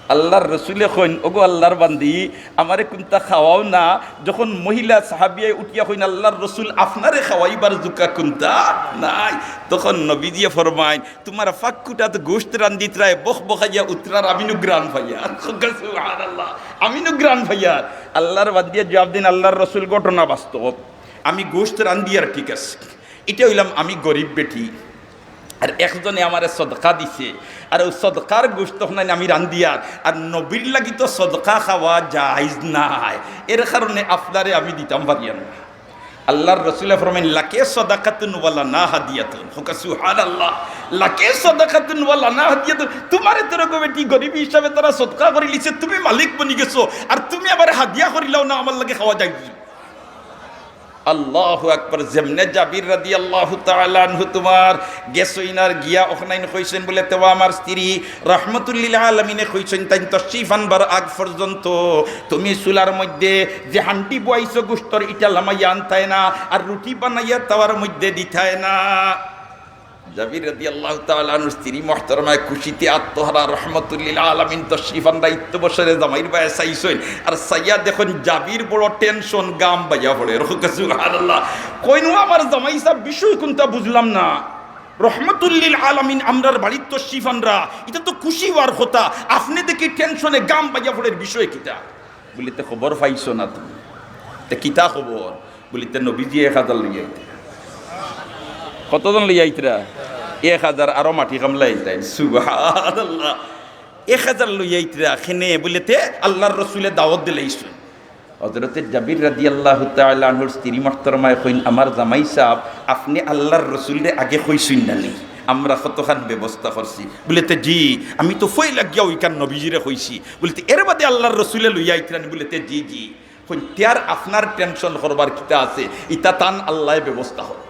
আল্লার রসুলে কইন, "ওগো আল্লার বান্দি, আমারে কুন্তা খাওয়াও না।" যখন মহিলা সাহাবিয়ায় উঠিয়া কইন, "আল্লার রসুল, আপনারে খাওয়াইবার জুকা কুন্তা নাই," তখন নবীজিয়ে ফরমাইন, "তুমার ফাঁক কুটাত গোশত রান্দিতরায় বকবকাইয়া উতরার, আমি নু ঘ্রাণ পাইয়ার।" সুবহানাল্লাহ, "আমি নু ঘ্রাণ পাইয়ার।" আল্লার বান্দিয়ে জুয়াব দিন, "আল্লার রসুল, ঘটনা বাস্তব, আমি গোশত রান্দিয়ার, ঠিক আছে, ইটা অইলাম আমি গরিব বেটি, আর একজনে আমারে সদকা দিছে, আর অউ সদকার গোশত অখনাইন আমি রান্দিয়ার, আর নবীর লাগি তো সদকা খাওয়া জায়েজ নায়, এর কারণে আপনারে আমি দিতাম পারিয়ার না।" আল্লার রসুলে ফরমাইন, "লাকে সদাকাতুন ওয়া লানা হাদিয়াতুন।" কউক্কা সুবহানাল্লাহ। "লাকে সদাকাতুন ওয়া লানা হাদিয়াতুন।" তুমারে তো ওগো বেটি গরিব হিসাবে তারা সদকা করিলিছে, তুমি মালিক বনি গেছো, আর তুমি আবার হাদিয়া করিলাও না, আমার লাগি খাওয়া জায়েজ। আল্লাহু আকবার। যেমনে জাবির রাদিয়াল্লাহু তাআলা আনহু তুমার গেছইন আর গিয়া অখনাইন কইছইন বুলে, "তে ও আমার স্ত্রী, রহমতুল্লিল আলামিনে কইছইন, তাইন তশরিফ আনবার আগ পর্যন্ত তুমি চুলার মধ্যে যে হান্ডি বওয়াইছো গোশতর, ইটা লামাইয়া আনতায় না, আর রুটি বানাইয়া তাওয়ার মধ্যে দিতায় না।" জাবির রাদিয়াল্লাহু তাআলা আনহুর স্ত্রী মুহতারামায় খুশিতে আত্মহারা, রহমতুল্লিল আলামিন তশরিফ আনরা, ইত্ত বছরে জামাইর বায় চাইছইন, আর চাইয়া দেখইন জাবির বড় টেনশন, গাম বাইয়া পড়ের। কউক্কা সুবহানাল্লাহ। কইন, "ও আমার জামাই সাব, বিষয় কুন্তা বুঝলাম না, রহমতুল্লিল আলামিন আমরার বাড়িত তশরিফ আনরা, ইটা তো খুশি অওয়ার কথা, আপনে দেখি টেনশনে গাম বাইয়া পড়ের, বিষয় কিতা?" বুলে, "তে খবর পাইছো না তুমি?" "তে কিতা খবর?" বুলে, "তে নবীজিয়ে এক হাজার লইয়া আইতরা।" কতজন লইয়া আইতরা? এক হাজার, আরো মাটি কামলা আইতাইন। সুবহানাল্লাহ। এক হাজার লইয়া আইতরা, কেনে? বুলে, "তে আল্লার রসুলে দাওয়াত দিলাইছইন।" হজরতে জাবির রাদিয়াল্লাহু তাআলা আনহুর স্ত্রী মুহতারামায় কইন, "আমার জামাই সাব, আপনে আল্লার রসুলরে আগে কইছইন না নি? আমরা কতখান ব্যবস্থা করছি।" বুলে, "তে জি, আমি তো পয়লা গিয়া অউখান নবীজিরে কইছি।" বুলে, "তে এর বাদে আল্লার রসুলে লইয়া আইতরা নি?" বুলে, "তে জি, জি।" কইন, "তে আর আপনার টেনশন করবার কিতা আছে? ইতা তান আল্লায় ব্যবস্থা করইন।"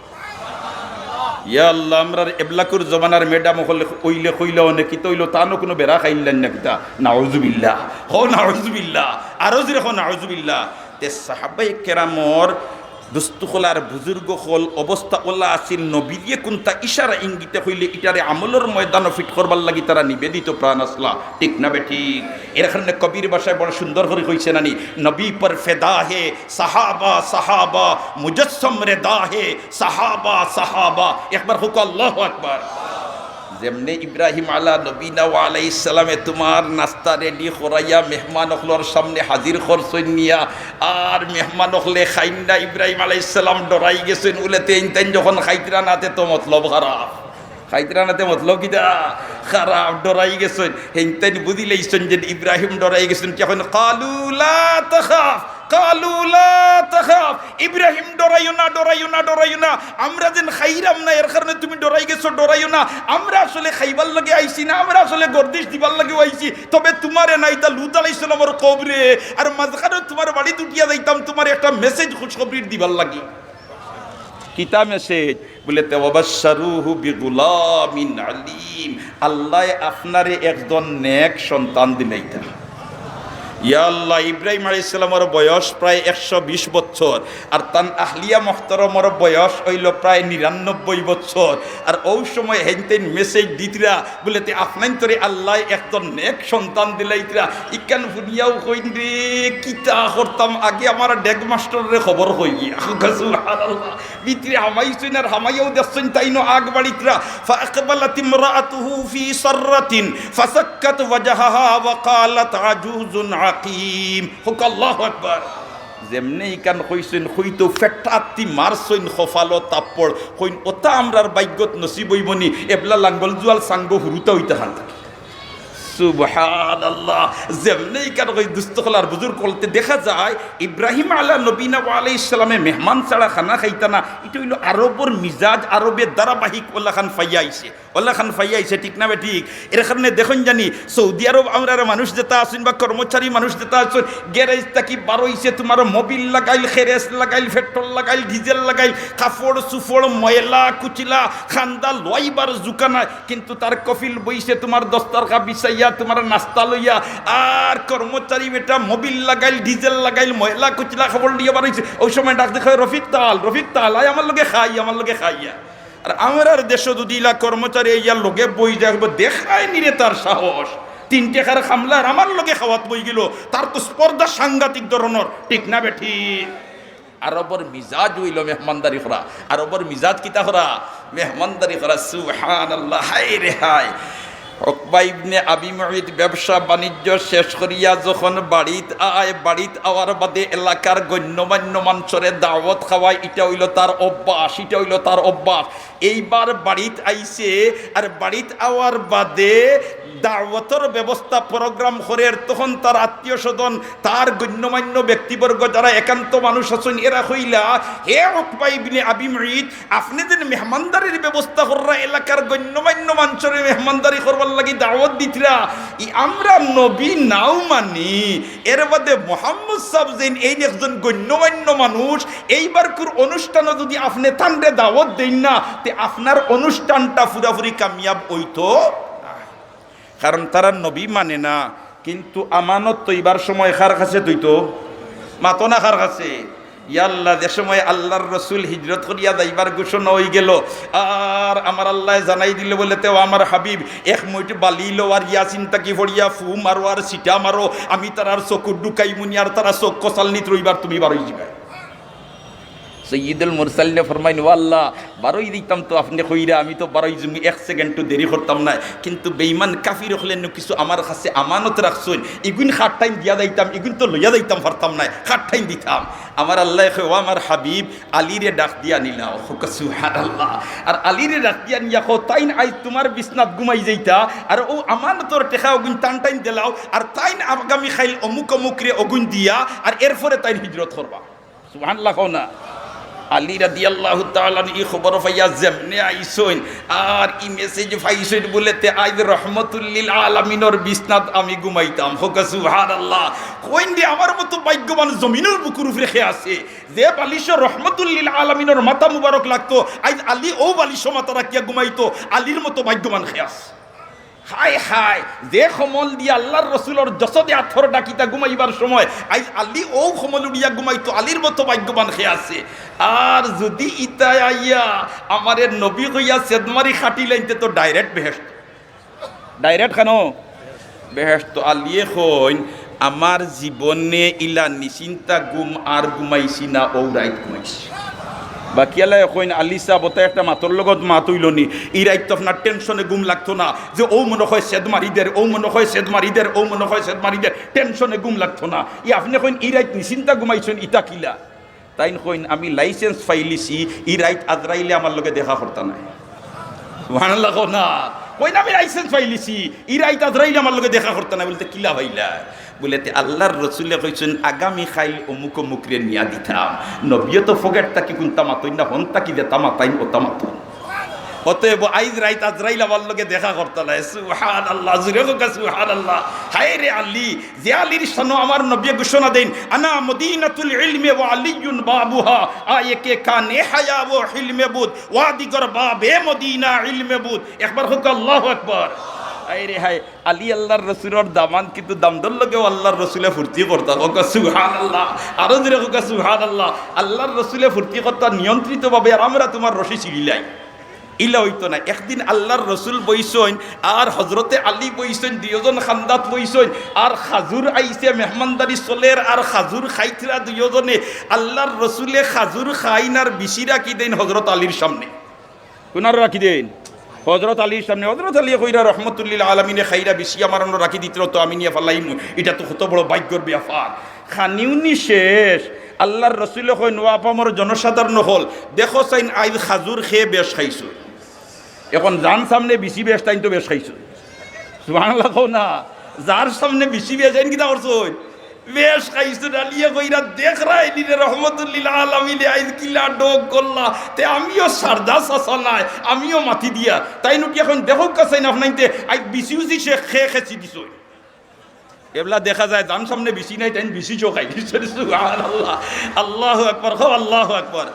ইয়া আল্লাহ, আমরার এবলাকুর জমানার ম্যাডাম অকল অইলে কইলা অনে কিতা অইলো, তানও কুনু বেড়া খাইলাইন না কিতা? নাউজুবিল্লাহ। কও নাউজুবিল্লাহ। আরো জোরে কও নাউজুবিল্লাহ। তে সাহাবায়ে কেরামর দুস্ত অকল আর বুজুর্গ অকল অবস্থা অলা আছিল, নবীজিয়ে কুন্তা ইশারা ইঙ্গিতে কইলে ইটারে আমলর ময়দানো fit করবার লাগি তারা নিবেদিত প্রাণ আছলা, ঠিক না বেঠিক? এর কারণে কবির ভাষায় বড় সুন্দর করি কইছে না নি, "নবী পর ফেদা হে সাহাবা সাহাবা, মুজসম রেদা হে সাহাবা সাহাবা।" একবার কউক্কা আল্লাহু আকবার। যেমনে ইব্রাহিম আলা নবীনা ওয়া আলাইহিস সালামে তুমার নাস্তা ready করাইয়া মেহমান অকলর সামনে হাজির করছইন নিয়া, আর মেহমান অকলে খাইন না, ইব্রাহিম আলাইহিস সালাম ডরাই গেছইন, বুলে, "তে ইনতাইন যখন খাইতরা না, তে তো মতলব খারাপ।" খাইতরা না, তে মতলব কিতা? খারাপ, ডরাই গেছইন। হেইনতাইন বুঝিলাইছইন যে ইব্রাহিম ডরাই গেছইন। কি কইন? "কালু লা তাখাফ।" কালু লা তাখাফ, ইব্রাহিম, ডরাইও না, ডরাইও না, ডরাইও না। আমরা যেন খাইরাম না, এর কারণে তুমি ডরাই গেছো, ডরাইও না। আমরা আসলে খাইবার লাগি আইছি না, আমরা আসলে গর্দিশ দিবার লাগিও আইছি। তবে তুমারে না, ইতা লুত আলাইহিস সালামর কবরে, আর মাঝখানো তুমার বাড়িত উঠিয়া যাইতাম, তুমারে একটা message খুশখবরির দিবার লাগি। কিতা message? বুলে, "তে ওয়াবাশশারুহু বিগুলামিন আলিম।" আল্লায় আপনারে একজন নেক সন্তান দিলাইতা। ইয়া আল্লাহ, ইব্রাহিম আলাইহিস সালামর বয়স প্রায় একশো বিশ বছর, আর তান আহলিয়া মুহতারামর বয়স অইলো প্রায় নিরানব্বই বছর। আর অউ সময় হেইনতাইন message দিতরা, বুলে, "তে আপনাইনতরে আল্লায় একজন নেক সন্তান দিলাইতরা।" ইখান হুনিয়াউ কইন, "রে, কিতা করতাম, আগে আমার ডেগ মাস্টররে খবর কই গিয়া।" সুবহানাল্লাহ। ভিতরে হামাইছইন আর হামাইয়াউ দেখছইন তাইনও আগ বাড়িতরা। فأقبلت امرأته في صرة فصكت وجهها وقالت عجوز عقيم। কউক্কা আল্লাহু আকবার। যেমনে ইখান কইছইন, কইতেউ ফেটাতি মারছইন কপালো থাপ্পড়। কইন, "ওতা আমরার ভাইগ্যত নসিব অইবো নি, এবলা লাঙ্গল জুয়াল সাঙ্গ হুরুতা অইতা খান থাকি।" সুবহানাল্লাহ। যেমনে ইকার কই দুস্ত অকল আর বুজুর্গ অকলতে দেখা যায়, ইব্রাহিম আলা নবীনা ওয়া আলাইহিস সালামে মেহমান ছাড়া খানা খাইতা না। ইটা অইলো আরবর মিজাজ, আরবে ধারাবাহিক অলাখান পাইয়া আইছে, অলাখান পাইয়া আইছে, ঠিক না বে ঠিক? এর কারণে দেখইন জানি সৌদি আরব আমরার মানুষ যেতা আছইন বা কর্মচারী মানুষ যেতা আছইন, গ্যারেজ থাকি বারইছে তুমার মোবিল লাগাইল, খেরেস লাগাইল, পেট্রোল লাগাইল, ডিজেল লাগাইল, কাপড় চুপড় ময়লা কুচিলা, খান্দা লইবার জুকা নাই, কিন্তু তার কফিল বইছে তুমার দস্তরখা বিছাইয়া, তুমার নাস্তা লইয়া। আর কর্মচারী বেটা মোবিল লাগাইল, ডিজেল লাগাইল, ময়লা কুচিলা কাপড় লইয়া বারইছে। অউ সময় ডাক দি কয়, "রফিক তাল, রফিক তাল, আয় আমার লগে খাই, আমার লগে খাইয়া।" আর আমরার দেশো যুদি ইলা কর্মচারী আইয়া লগে বই যায়, কইবো, "দেখায়নি রে তার সাহস, তিন টেকার কামলা আর আমার লগে খাওয়াত বই গেলো।" তার তো স্পর্ধা সাংঘাতিক ধরনর, ঠিক না বে ঠিক? আরবর মিজাজ অইলো মেহমানদারি করা। আরবর মিজাজ কিতা করা? মেহমানদারি করা। সুবহানাল্লাহ, হায় রে হায়। উকবা ইবনে আবি মুইত ব্যবসা বাণিজ্য শেষ করিয়া যখন বাড়িত আয়, বাড়িত আওয়ার বাদে এলাকার গণ্যমান্য মানষরে দাওয়াত খাওয়ায়, ইটা অইলো তার অভ্যাস, ইটা অইলো তার অভ্যাস। এইবার বাড়িত আইছে, আর বাড়িত আওয়ার বাদে দাওয়াতর ব্যবস্থা, প্রোগ্রাম করের, তখন তার আত্মীয় স্বজন, তার গণ্যমান্য ব্যক্তিবর্গ, যারা একান্ত মানুষ আছইন, এরা কইলা, "হে উকবা ইবনে আবি মুইত, আপনে যেন মেহমানদারির ব্যবস্থা কররা, এলাকার গণ্যমান্য মানষরে মেহমানদারি করবার লাগি দাওয়াত দিতরা, ই আমরা নবী নাও মানি, এর বাদে মোহাম্মদ সাব যেন এইন একজন গণ্যমান্য মানুষ, এইবারকুর অনুষ্ঠানো যুদি আপনে তানরে দাওয়াত দেইন না, তে আপনার অনুষ্ঠানটা পুরাপুরি কামিয়াব অইতো নায়।" কারণ তারা নবী মানে না, কিন্তু আমানত থইবার সময় কার কাছে থইতো? মাতো না কার কাছে? ইয়া আল্লাহ, যে সময় আল্লাহর রসুল হিজরত করিয়া যাইবার ঘোষণা অইগেলো, আর আমার আল্লায় জানাই দিলো বুলে, "তে ও আমার হাবিব, এক মুইট বালি লও আর ইয়াসিন থাকি পড়িয়া ফু মারো আর ছিটা মারো, আমি তারার চকুর ঢুকাইমুনি আর তারা চউখ কচালনিত রইবার, তুমি বারই যিবায়।" সৈয়দুল মুরসালিনে ফরমাইন, "ও আল্লাহ, বারই দিতাম তো আপনে কইরা, আমি তো বারই যিমু, এক সেকেন্ডও দেরি করতাম নায়, কিন্তু বেইমান কাফির অকলে নু কিছু আমার কাছে আমানত রাখছইন, ইগুইন কার ঠাইন দিয়া যাইতাম, ইগুইন তো লইয়া যাইতাম পারতাম নায়, কার ঠাইন দিতাম।" আমার আল্লায় কয়, "ও আমার হাবিব, আলীরে ডাক দিয়া আনিলাও।" কউক্কা সুবহানাল্লাহ। আর আলীরে ডাক দিয়া আনিয়া কও, "তাইন আইজ তুমার বিছনাত ঘুমাই যাইতা, আর অউ আমানতর টেকা অগুইন তান ঠাইন দিলাও, আর তাইন আগামী খাইল অমুক অমুকরে অগুইন দিয়া, আর এরপরে তাইন হিজরত করবা।" সুবহানাল্লাহ কও না। আলী রাদিয়াল্লাহু তাআলা আনহু ই খবর পাইয়া যেমনে আইছইন, আর ই মেসেজ পাইছইন বুলে, "তে আইজ রহমতুল্লিল আলামিনর বিছনাত আমি ঘুমাইতাম।" কউক্কা সুবহানাল্লাহ। কইন রে, আমার মতো ভাগ্যবান জমিনর বুকুর উপরে কে আছে, যে বালিশো রহমতুল্লিল আলামিনর মাথা মুবারক লাগতো, আইজ আলী অউ বালিশো মাথা রাখিয়া ঘুমাইতো, আলীর মতো ভাগ্যবান কে আছে? হায় হায়, যে কমল দিয়া আল্লাহর রসুলর জসদে আতহর ডাকিতা ঘুমাইবার সময় আইজ আলী অউ কমল উড়িয়া ঘুমাইতো, আলীর মতো ভাগ্যবান কে আছে? আর যুদি ইতায় আইয়া আমারে নবী কইয়া সেদমারি খাটিলাইন, তে তো direct বেহেশত। Direct কেনে? বেহেশত। আলীয়ে কইন, "আমার জীবনে ইলা নিশ্চিন্তা ঘুম আর ঘুমাইছি না, অউ রাইত ঘুমাইছি।" বাকিআলায় কইন, "আলী সাব, অতা একটা মাতর লগত মাত অইলো নি? ই রাইত তো আপনার টেনশনে ঘুম লাগতো না, যে অউ মনো কয় সেদ মারি দের, অউ মনো কয় সেদ মারি দের, অউ মনো কয় সেদ মারি দের, টেনশনে ঘুম লাগতো না। ই আপনে কইন ই রাইত নিশ্চিন্তা ঘুমাইছইন, ইতা কিলা?" তাইন কইন, "আমি license পাইলিছি, ই রাইত আজরাইলে আমার লগে দেখা করতা নায়।" সুবহানাল্লাহ কও না। কইন, "আমি license পাইলিছি, ই রাইত আজরাইলে আমার লগে দেখা করতা নায়।" বুলে, "তে কিলা পাইলায়?" বুলে, "তে আল্লাহর রসুলে কইছইন, 'আগামী খাইল অমুক অমুকরে নিয়া দিতাম।'" নবীয়ে তো পকেট থাকি কুন্তা মাতইন না, হন থাকি যেতা মাতইন, অতা মাতইন। অতএব আইজ রাইত আজরাইল আমার লগে দেখা করতা নায়। সুবহানাল্লাহ, জুরে কউক্কা সুবহানাল্লাহ। হায় রে আলী, যে আলীর শানো আমার নবীয়ে ঘোষণা দেইন, "আনা মদিনাতুল ইলমে ওয়া আলিয়ুন বাবুহা, আয়ে কে কানে হায়া ও হিলমে বুদ, ওয়াদিগর বাবে মদিনা ইলমে বুদ।" একবার কউক্কা আল্লাহু আকবার। হায় রে হায়, আলী আল্লাহর রসুলর দামান, কিন্তু দামদর লগেও আল্লাহর রসুলে ফুর্তি করতা। কউক্কা সুবহানাল্লাহ, আরো জুরে কউক্কা সুবহানাল্লাহ। আল্লাহর রসুলে ফুর্তি করতা নিয়ন্ত্রিতভাবে, আর আমরা তুমার রশি ছিড়িলাই। ইলা অইতো না। একদিন আল্লাহর রসুল বইছইন আর হজরতে আলী বইছইন, দুইওজন খান্দাত বইছইন, আর খাজুর আইছে, মেহমানদারি চলের, আর খাজুর খাইতরা দুইওজনে। আল্লাহর রসুলে খাজুর খাইন আর বিছি রাখি দেইন হজরত আলীর সামনে। কুনারো রাখি দেইন? হজরত আলীর সামনে। হজরত আলীয়ে কইরা, "রহমতুল্লিল আলামিনে খাইরা বিছি, আমার অনো রাখি দিতরা তো আমি নিয়া ফালাইমু, ইটা তো কত বড় ভাগ্যর ব্যাপার।" খানিউনি শেষ। আল্লাহর রসুলে কইন, "ও আপামর জনসাধারণ অকল, দেখো চাইন আইজ খাজুর খেয়ে বেশ খাইছো।" এখন যান সামনে বিছি বেশ, তাইন তো বেশ খাইছো। সুবহানাল্লাহ কও না। যার সামনে বিচি বেজাইন কিতা করছইন? বেশ খাইছইন, আলিয়ে কইরা দেখরা এলিরে রহমতুল্লিল আলামিনে আইজ কিলা ডোক করলা। তে আমিও সারদা চাচা নায়, আমিও মাতি দিয়া। তাইন উঠিয়া কইন, "দেখউক্কা চাইন আফনাইন্তে, আইজ বিচি উচি সে খে খেচি দিছইন।" এবলা দেখা যায়, যান সামনে বিচি নাই, তাইন বিচি চোখাই দিছইন। সুবহানাল্লাহ, আল্লাহু আকবার, কও আল্লাহু আকবার।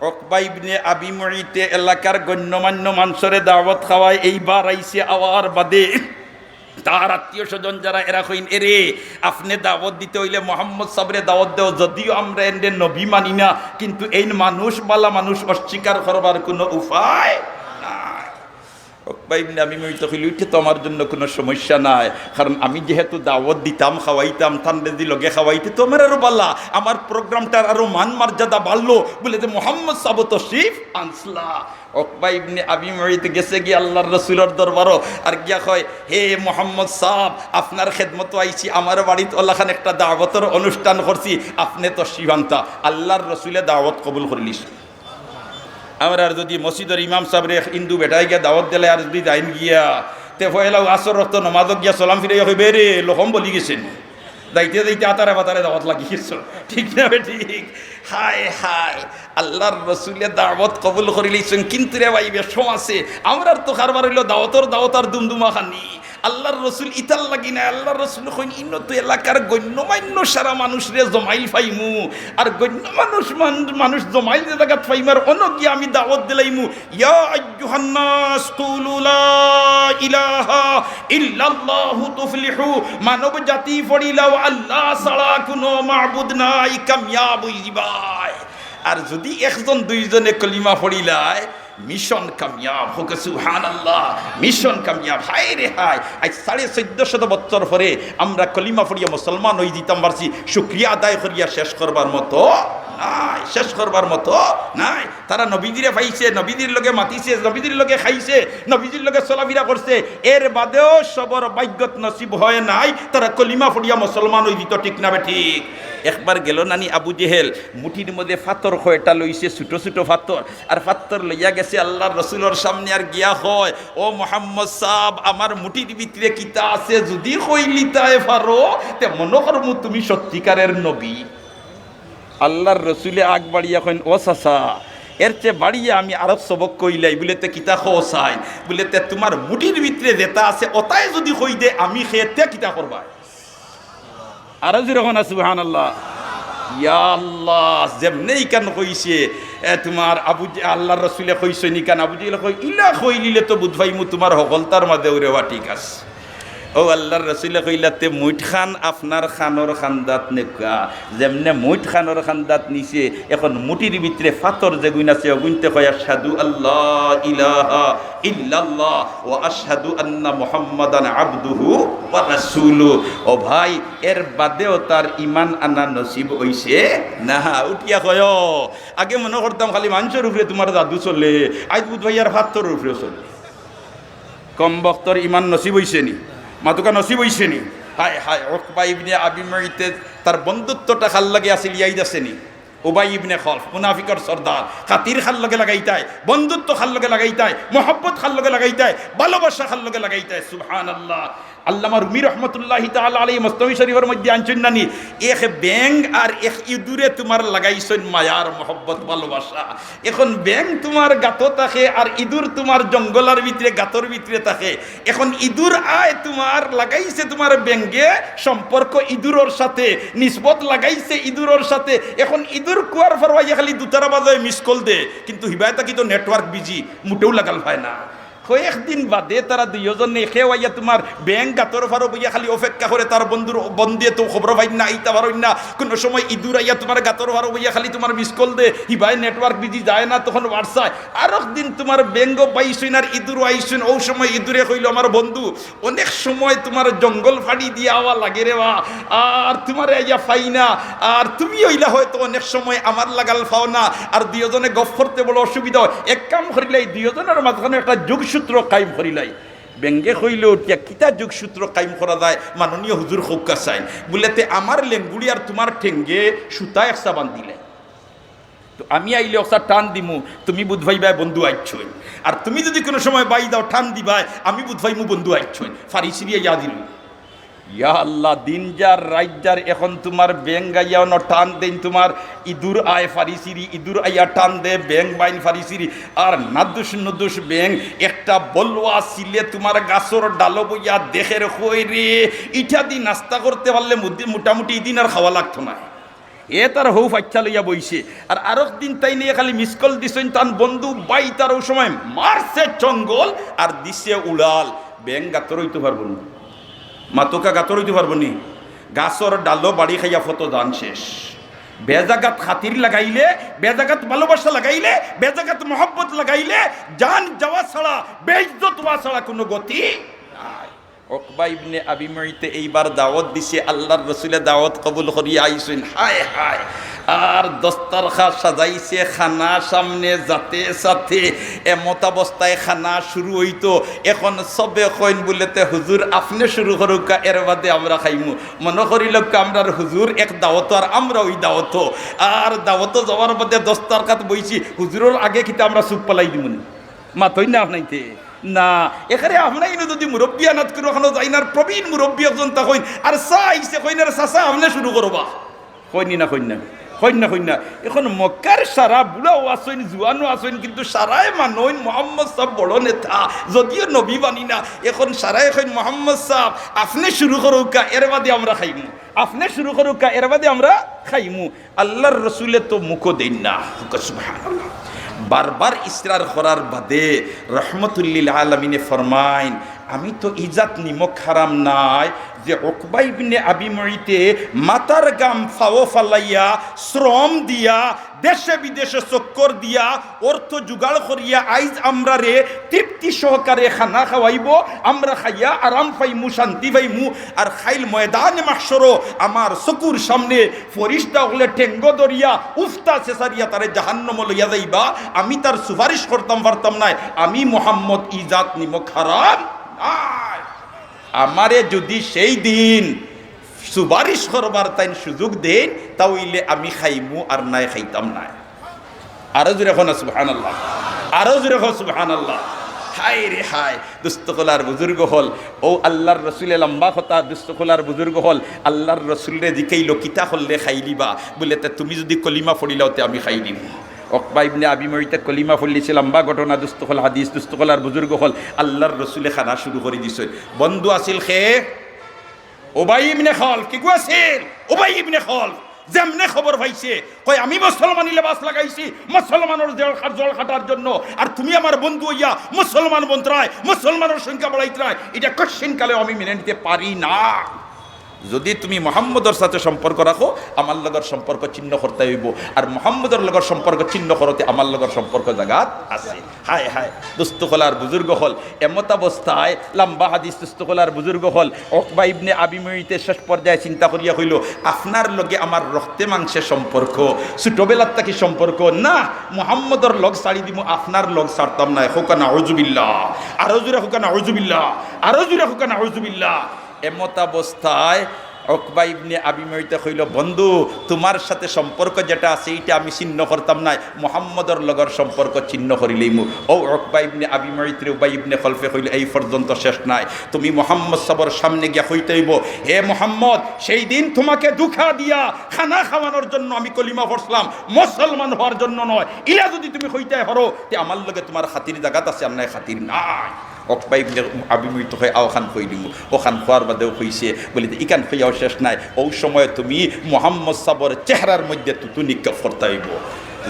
উকবা ইবনে আবি মুইতে এলাকার গণ্যমান্য মানষরে দাওয়াত খাওয়ায়, এইবার আইছে আওয়ার বাদে তার আত্মীয় স্বজন যারা এরা কইন, "এরে, আফনে দাওয়াত দিতে অইলে মোহাম্মদ সাবরে দাওয়াত দেও, যদিও আমরা এনরে নবী মানি না, কিন্তু এইন মানুষ, বালা মানুষ অস্বীকার করবার কুনু উপায় নাই।" উকবা ইবনে আবি মুইতে কইল, "ইটা তো আমার জন্য কুনু সমস্যা নাই, কারণ আমি যেহেতু দাওয়াত দিতাম, খাওয়াইতাম, তানরে দি লগে খাওয়াইতে তো আমার আরো বালা, আমার প্রোগ্রামটার আরো মান মর্যাদা বাড়লো।" বুলে যে মোহাম্মদ সাব তশরিফ আনছলা। উকবা ইবনে আবি মুইত গেছে গিয়া আল্লাহর রসুলর দরবারো, আর গিয়া কয়, "হে মোহাম্মদ সাব, আফনার খেদমতো আইছি, আমার বাড়িত অলাখান একটা দাওয়াতর অনুষ্ঠান করছি, আফনে তশরিফ আনতা।" আল্লাহর রসুলে দাওয়াত কবুল করিলিছইন। আমরার যুদি মসজিদর ইমাম সাবরে এক হিন্দু বেটায় গিয়া দাওয়াত দিলে আর যুদি যাইন গিয়া, তে পয়লাউ আসর অক্ত নমাজো গিয়া সালাম ফিরাইয়া কইবা, "এরে, লকম বলি গেছে নি?" যাইতে যাইতে আতারে বাতারে দাওয়াত লাগি গেছে, ঠিক না বেঠিক? হায় হায়, আল্লাহর রসুলে দাওয়াত কবুল করিলিছইন, কিন্তু রে ভাই, বেশম আছে। আমরার তো কারবার অইলো দাওয়াতর দাওয়াত আর দুমদুমা খানি। আল্লাহর রসুল ইতার লাগি নায়। আল্লাহর রসুল কইন, "ইনো তো এলাকার গণ্যমান্য সারা মানুষরে জমাইল পাইমু, আর গণ্য মানুষ মান-, মানুষ জমাইল যে জাগাত পাইমু, আর অনো গিয়া আমি দাওয়াত দিলাইমু।" ইয়া আইয়ুহান নাস কুলু লা ইলাহা ইল্লাল্লাহু তুফলিহু। মানব জাতি পড়িলাও আল্লাহ ছাড়া কুনু মাবুদ নাই, কামিয়াব অইযিবায়। আর যুদি একজন দুইজনে কলিমা পড়িলায়, মিশন কামিয়াব। কউক্কা সুবহানাল্লাহ, মিশন কামিয়াব। হায় রে হায়, আইজ সাড়ে চৌদ্দ শত বছর পরে আমরা কলিমা পড়িয়া মুসলমান অইযিতাম পারছি, শুকরিয়া আদায় করিয়া শেষ করবার মতো নাই, শেষ করবার মতো নাই। তারা নবীজিরে পাইছে, নবীজির লগে মাতিছে, নবীজির লগে খাইছে, নবীজির লগে চলাফিরা করছে, এর বাদেও সবর ভাগ্যত নসিব হয় নাই তারা কলিমা পড়িয়া মুসলমান অইযিতো, ঠিক না বেঠিক? একবার গেল নানি আবু জেহেল, মুঠির মধ্যে ফাত্তর কয়টা লইছে, ছোট ছোট ফাত্তর, আর ফাত্তর লইয়া গেছে আল্লাহর রসুলর সামনে, আর গিয়া কয়, "ও মোহাম্মদ সাব, আমার মুঠির ভিতরে কিতা আছে, যুদি কইলিতায় পারো, তে মনো করমু তুমি সত্যিকারের নবী।" আল্লাহর রসুলে আগ বাড়িয়া কইন, "ও চাচা, এর চেয়ে বাড়িয়া আমি আরো সবক কইলাই।" বুলে, "তে কিতা কও চাই?" বুলে, "তে তুমার মুঠির ভিতরে যেটা আছে, ওটাই যুদি কই দে, আমি খেয়ে তে কিতা করবায়?" আরো জোরে কও না, সুবহানাল্লাহ। ইয়া আল্লাহ, যেমনে ইখান কইছে, এ, তুমার আবু জে-, আল্লাহর রসুলে কইছইন ইখান, আবু জেহেলে কয়, "ইলা কইলিলে তো বুঝ পাইমু তুমার হকলতার মাঝে উরেওয়া ঠিক আছে।" ও আল্লাহর রসুলে কইলা, "তে মুইঠখান আপনার খানোর খান্দাত নেউক্কা।" যেমনে মুইঠখানোর খান্দাত নিছে, এখন মুঠির ভিতরে ফাত্তর যেগুইন আছে, ওগুইনতে কয়, "আশহাদু আল্লা ইলাহা ইল্লাল্লাহ ওয়া আশহাদু আন্না মুহাম্মাদান আবদুহু ওয়া রাসূলু।" ও ভাই, এর বাদেও তার ইমান আনা নসিব অইছে না। উঠিয়া কয়, "আগে মনো করতাম খালি মানষর উপরে তুমার জাদু চলে, আইজ বুঝ পাইয়ার ফাত্তরর উপরেও চলে।" কমবখতর ইমান নসিব অইছে নি? মাতুক্কা নসিব অইছে নি? হায় হায়, উকবা ইবনে আবি মুইতে তার বন্ধুত্বটা কার লগে আছিল, ইয়াদ আছে নি? উবাই ইবনে খলফ, মুনাফিকর সর্দার, খাতির কার লগে লাগাইতায়, বন্ধুত্ব কার লগে লাগাইতায়, মহব্বত কার লগে লাগাইতায়, ভালোবাসা কার লগে লাগাইতায়। সুবহানাল্লাহ। আল্লামা রুমি রহমতুল্লাহি তাআলা আলাইহি মসনবী শরীফর মধ্যে আনছইন নানি, এক ব্যাঙ আর এক ইঁদুরে তুমার লাগাইছইন মায়ার মহব্বত ভালোবাসা। এখন ব্যাঙ তুমার গাতো থাকে আর ইঁদুর তুমার জঙ্গলর ভিতরে, গাতর ভিতরে থাকে। এখন ইঁদুর আয় তুমার লাগাইছে তুমার ব্যাঙে সম্পর্ক ইঁদুরর সাথে, নিসবত লাগাইছে ইঁদুরর সাথে। এখন ইঁদুর কুয়ার ফারো আইয়া খালি দুতারা বাজায় miss call দে, কিন্তু হিবায় থাকি তো network busy, মুটেও লাগাল পায় না। কয়েকদিন বাদে তারা দুইওজনে কেউ আইয়া তুমার ব্যাঙ গাতর ফারো বইয়া খালি অপেক্ষা করে, তার বন্ধুর, বন্ধুয়ে তো খবর পাইন না, আইতা পারইন না, কুনু সময় ইঁদুর আইয়া তুমার গাতর ফারো বইয়া খালি তুমার miss call দে, হিবায় network busy যায় না, তখন WhatsApp। আরক দিন তুমার ব্যাঙও পাইছইন আর ইঁদুরও আইছইন, অউ সময় ইঁদুরে কইলো, "আমার বন্ধু, অনেক সময় তুমার জঙ্গল ফাড়ি দিয়া আওয়া লাগে রে বা, আর তুমারে আইয়া পাই না, আর তুমি অইলা হয়তো অনেক সময় আমার লাগাল পাও না, আর দুইওজনে গফ করতে বড় অসুবিধা অয়। এক কাম করিলাই, দুইওজনর মাঝখানো একটা যোগসূত্র কায়েম করিলাই।" ব্যাঙে কইলো উঠিয়া, "কিতা যোগসূত্র কায়েম করা যায়, মাননীয় হুজুর কউক্কা চাইন?" বুলে, "তে আমার লেঙ্গুড়ি আর তুমার ঠেঙ্গে সুতা একসা বান্ধিলাই।" তো আমি আইলে অকটা টান দিমু, তুমি বুঝ পাইবায় বন্ধু আইছইন। আর তুমি যুদি কুনু সময় বাই যাও, টান দিবায়, আমি বুঝ পাইমু বন্ধু আইছইন। ফারিসিরি আইয়া দিল। ইয়া আল্লাহ, দিন যার রাইত যার, এখন তুমার বেং আইয়া অনো টান দেইন, তুমার ইদুর আয় ফারিসিরি, ইদুর আইয়া টান দে, বেং বাইন ফারিসিরি। আর নাদুস নুদুস বেং, একটা বলুয়া সিলে তুমার গাছর ডালো বইয়া দেখের, কয় রে, ইটা দি নাস্তা করতে পারলে মুদি-, মোটামুটি ইদিন আর খাওয়া লাগতো নায়। এ তার হউ ফাইচ্চা লইয়া বইছে। আর আরক দিন তাইনে খালি miss call দিছইন, তান বন্ধু বাই তার অউ সময় মারছে চঙ্গল আর দিছে উড়াল। বেং গাতর অইতো পারবো নি? মাতউক্কা, গাতর অইতো পারবো নি? গাছর ডালো বাড়ি খাইয়া ফত জান শেষ। বেজাগাত খাতির লাগাইলে, বেজাগাত ভালোবাসা লাগাইলে, বেজাগাত মহব্বত লাগাইলে জান যাওয়া ছাড়া, বেইজ্জত অওয়া ছাড়া কুনু গতি নাই। উকবা ইবনে আবি মুইতে এইবার দাওয়াত দিছে, আল্লার রসুলে দাওয়াত কবুল করিয়া আইছইন। হায় হায়, আর দস্তরখান সাজাইছে, খানা সামনে যাতে সাথে এমতাবস্থায় খানা শুরু অইতো। এখন সবে কইন বুলে, "তে হুজুর, আপনে শুরু করউক্কা, এর বাদে আমরা খাইমু।" মনো করিলউক্কা আমরার হুজুর এক দাওয়াতো আর আমরা অউ দাওয়াতো। আর দাওয়াতো যাওয়ার বাদে দস্তরখাত বইছি, হুজুরর আগে কিতা আমরা সুপ ফালাই দিমু নি? মাতইন না আপনাইতে। না, এখানে আপনাই ইনো যুদি মুরব্বি আনাত করো, ওখানো যাইন আর প্রবীণ মুরব্বি একজন তা কইন, আর চা আইছে কইন, আর চাচা আপনে শুরু করবা। কইন নি না, কইন না, কইন না, কইন না। এখন মক্কার সারা বুড়াও আছইন, জুয়ানও আছইন, কিন্তু সারায় মানইন মোহাম্মদ সাব বড় নেতা, যদিও নবী মানি না। এখন সারায় কইন, "মোহাম্মদ সাব, আপনে শুরু করউক্কা, এর বাদে আমরা খাইমু। আপনে শুরু করউক্কা, এর বাদে আমরা খাইমু।" আল্লার রসুলে তো মুখো দেইন না। হুকা সুবহানাল্লাহ। বারবার ইসরার করার বাদে রহমতুল্লিল আলামিনে ফরমাইন, "আমি তো ইজাত নিমক হারাম নায় যে উকবা ইবনে আবি মুইতে মাথার ঘাম পাও ফালাইয়া, শ্রম দিয়া, দেশে বিদেশে চক্কর দিয়া, অর্থ জোগাড় করিয়া আইজ আমরারে তৃপ্তি সহকারে খানা খাওয়াইবো, আমরা খাইয়া আরাম পাইমু, শান্তি পাইমু, আর খাইল ময়দানে মাহশরো আমার চকুর সামনে ফিরিস্তা অকলে ঠেঙ্গো ধরিয়া উফতা ছেছাড়িয়া তারে জাহান্নামো লইয়া যাইবা, আমি তার সুপারিশ করতাম পারতাম নায়, আমি মোহাম্মদ ইজাত নিমক হারাম নায়।" আমারে যুদি সেই দিন সুপারিশ করবার তাইন সুযোগ দেইন, তা অইলে আমি খাইমু, আর নায় খাইতাম নায়। আরো জোরে কও না সুবহানাল্লাহ, আরো জোরে কও সুবহানাল্লাহ। হায় রে হায়, দুস্ত অকল আর বুজুর্গ অকল, অউ আল্লার রসুলে লম্বা কথা, দুস্ত অকল আর বুজুর্গ অকল, আল্লার রসুলরে জিকাইলো, "কিতা করলে খাইলিবা?" বুলে, "তে তুমি যুদি কলিমা পড়িলাও, তে আমি খাইলিমু।" উকবা ইবনে আবি মুইতে কলিমা পড়লিছে, লম্বা ঘটনা, দুস্ত অকল হাদিস, দুস্ত অকল আর বুজুর্গ অকল, আল্লার রসুলে খানা শুরু করি দিছইন। বন্ধু আছিল কে? উবাই ইবনে খালফ। কিগু আছিল? উবাই ইবনে খালফ। যেমনে খবর পাইছে, কয়, "আমি মুসলমানি লেবাস লাগাইছি মুসলমানর জেল খাট-, জল খাটার জন্য, আর তুমি আমার বন্ধু অইয়া মুসলমান বনতরায়, মুসলমানর সংখ্যা বাড়াইতরায়, ইটা কশ্চিন কালেও আমি মেনে নিতে পারি না। যুদি তুমি মোহাম্মদর সাথে সম্পর্ক রাখো, আমার লগর সম্পর্ক ছিন্ন করতে অইবো, আর মোহাম্মদর লগর সম্পর্ক ছিন্ন করতে আমার লগর সম্পর্ক জাগাত আছে।" হায় হায়, দুস্ত অকল আর বুজুর্গ অকল, এমতাবস্থায় লম্বা হাদিস, দুস্ত অকল আর বুজুর্গ অকল, উকবা ইবনে আবি মুইতে শেষ পর্যায়ে চিন্তা করিয়া কইলো, "আপনার লগে আমার রক্তে মাংসে সম্পর্ক, ছোটবেলার থাকি সম্পর্ক, না, মোহাম্মদর লগ ছাড়ি দিমু, আপনার লগ ছাড়তাম নায়।" কউক্কা নাউজুবিল্লাহ, আরো জোরে কউক্কা নাউজুবিল্লাহ, আরো জোরে কউক্কা নাউজুবিল্লাহ। এমতাবস্থায় উকবা ইবনে আবি মুইতে কইলো, "বন্ধু, তুমার সাথে সম্পর্ক যেটা আছে, ইটা আমি ছিন্ন করতাম নায়, মোহাম্মদর লগর সম্পর্ক ছিন্ন করিলাইমু।" অউ উকবা ইবনে আবি মুইতরে উবাই ইবনে খালফে কইলো, "এই পর্যন্ত শেষ নায়, তুমি মোহাম্মদ সাবর সামনে গিয়া কইতে অইবো, 'হে মোহাম্মদ, সেই দিন তোমাকে ধোঁকা দিয়া খানা খাওয়ানোর জন্য আমি কলিমা পড়ছিলাম, মুসলমান হওয়ার জন্য নয়।' ইলা যুদি তুমি কইতায় পারো, তে আমার লগে তুমার খাতির জাগাত আছে, আর নায় খাতির নাই।" উকবা ইবনে আবি মুইতে কয়, "অউখান কইলিমু।" অউখান কওয়ার বাদেও কইছে, বুলে, "ইখান কইয়াও শেষ নাই, অউ সময় তুমি মোহাম্মদ সাবর চেহারার মধ্যে থুতু নিক্ষেপ করতে অইবো।"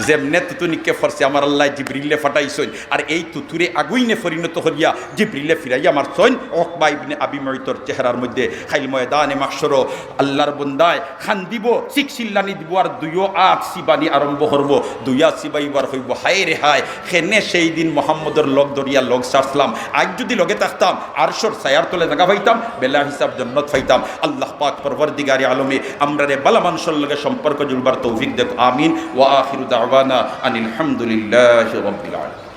যেমনে থুতু নিক্ষেপ করছে, আমার আল্লায় জিবরিলরে পাঠাইছইন, আর এই থুতুরে আগুইনে পরিণত করিয়া জিবরিলে ফিরাইয়া মারছইন উকবা ইবনে আবি মুইতর চেহারার মধ্যে। খাইল ময়দানে মাহশরো আল্লার বন্দায় কান্দিবো, চিক চিল্লানি দিবো, আর দুইও আত চিবানি আরম্ভ করবো। দুইও আত চিবাইবার কইবো, "হায় রে হায়, কেনে সেই দিন মোহাম্মদর লগ ধরিয়া লগ ছাড়ছিলাম, আইজ যুদি লগে থাকতাম, আরশর ছায়ার তলে জাগা পাইতাম, বেলা হিসাব জন্নত পাইতাম।" আল্লাহ পাক পরওয়ারদিগারে আলমে আমরারে বালা মানষর লগে সম্পর্ক জুড়বার তৌফিক দেউক, আমিন। ওয়া আখিরু দাওয়ানা আনিল হামদুলিল্লাহি রাব্বিল আলামিন।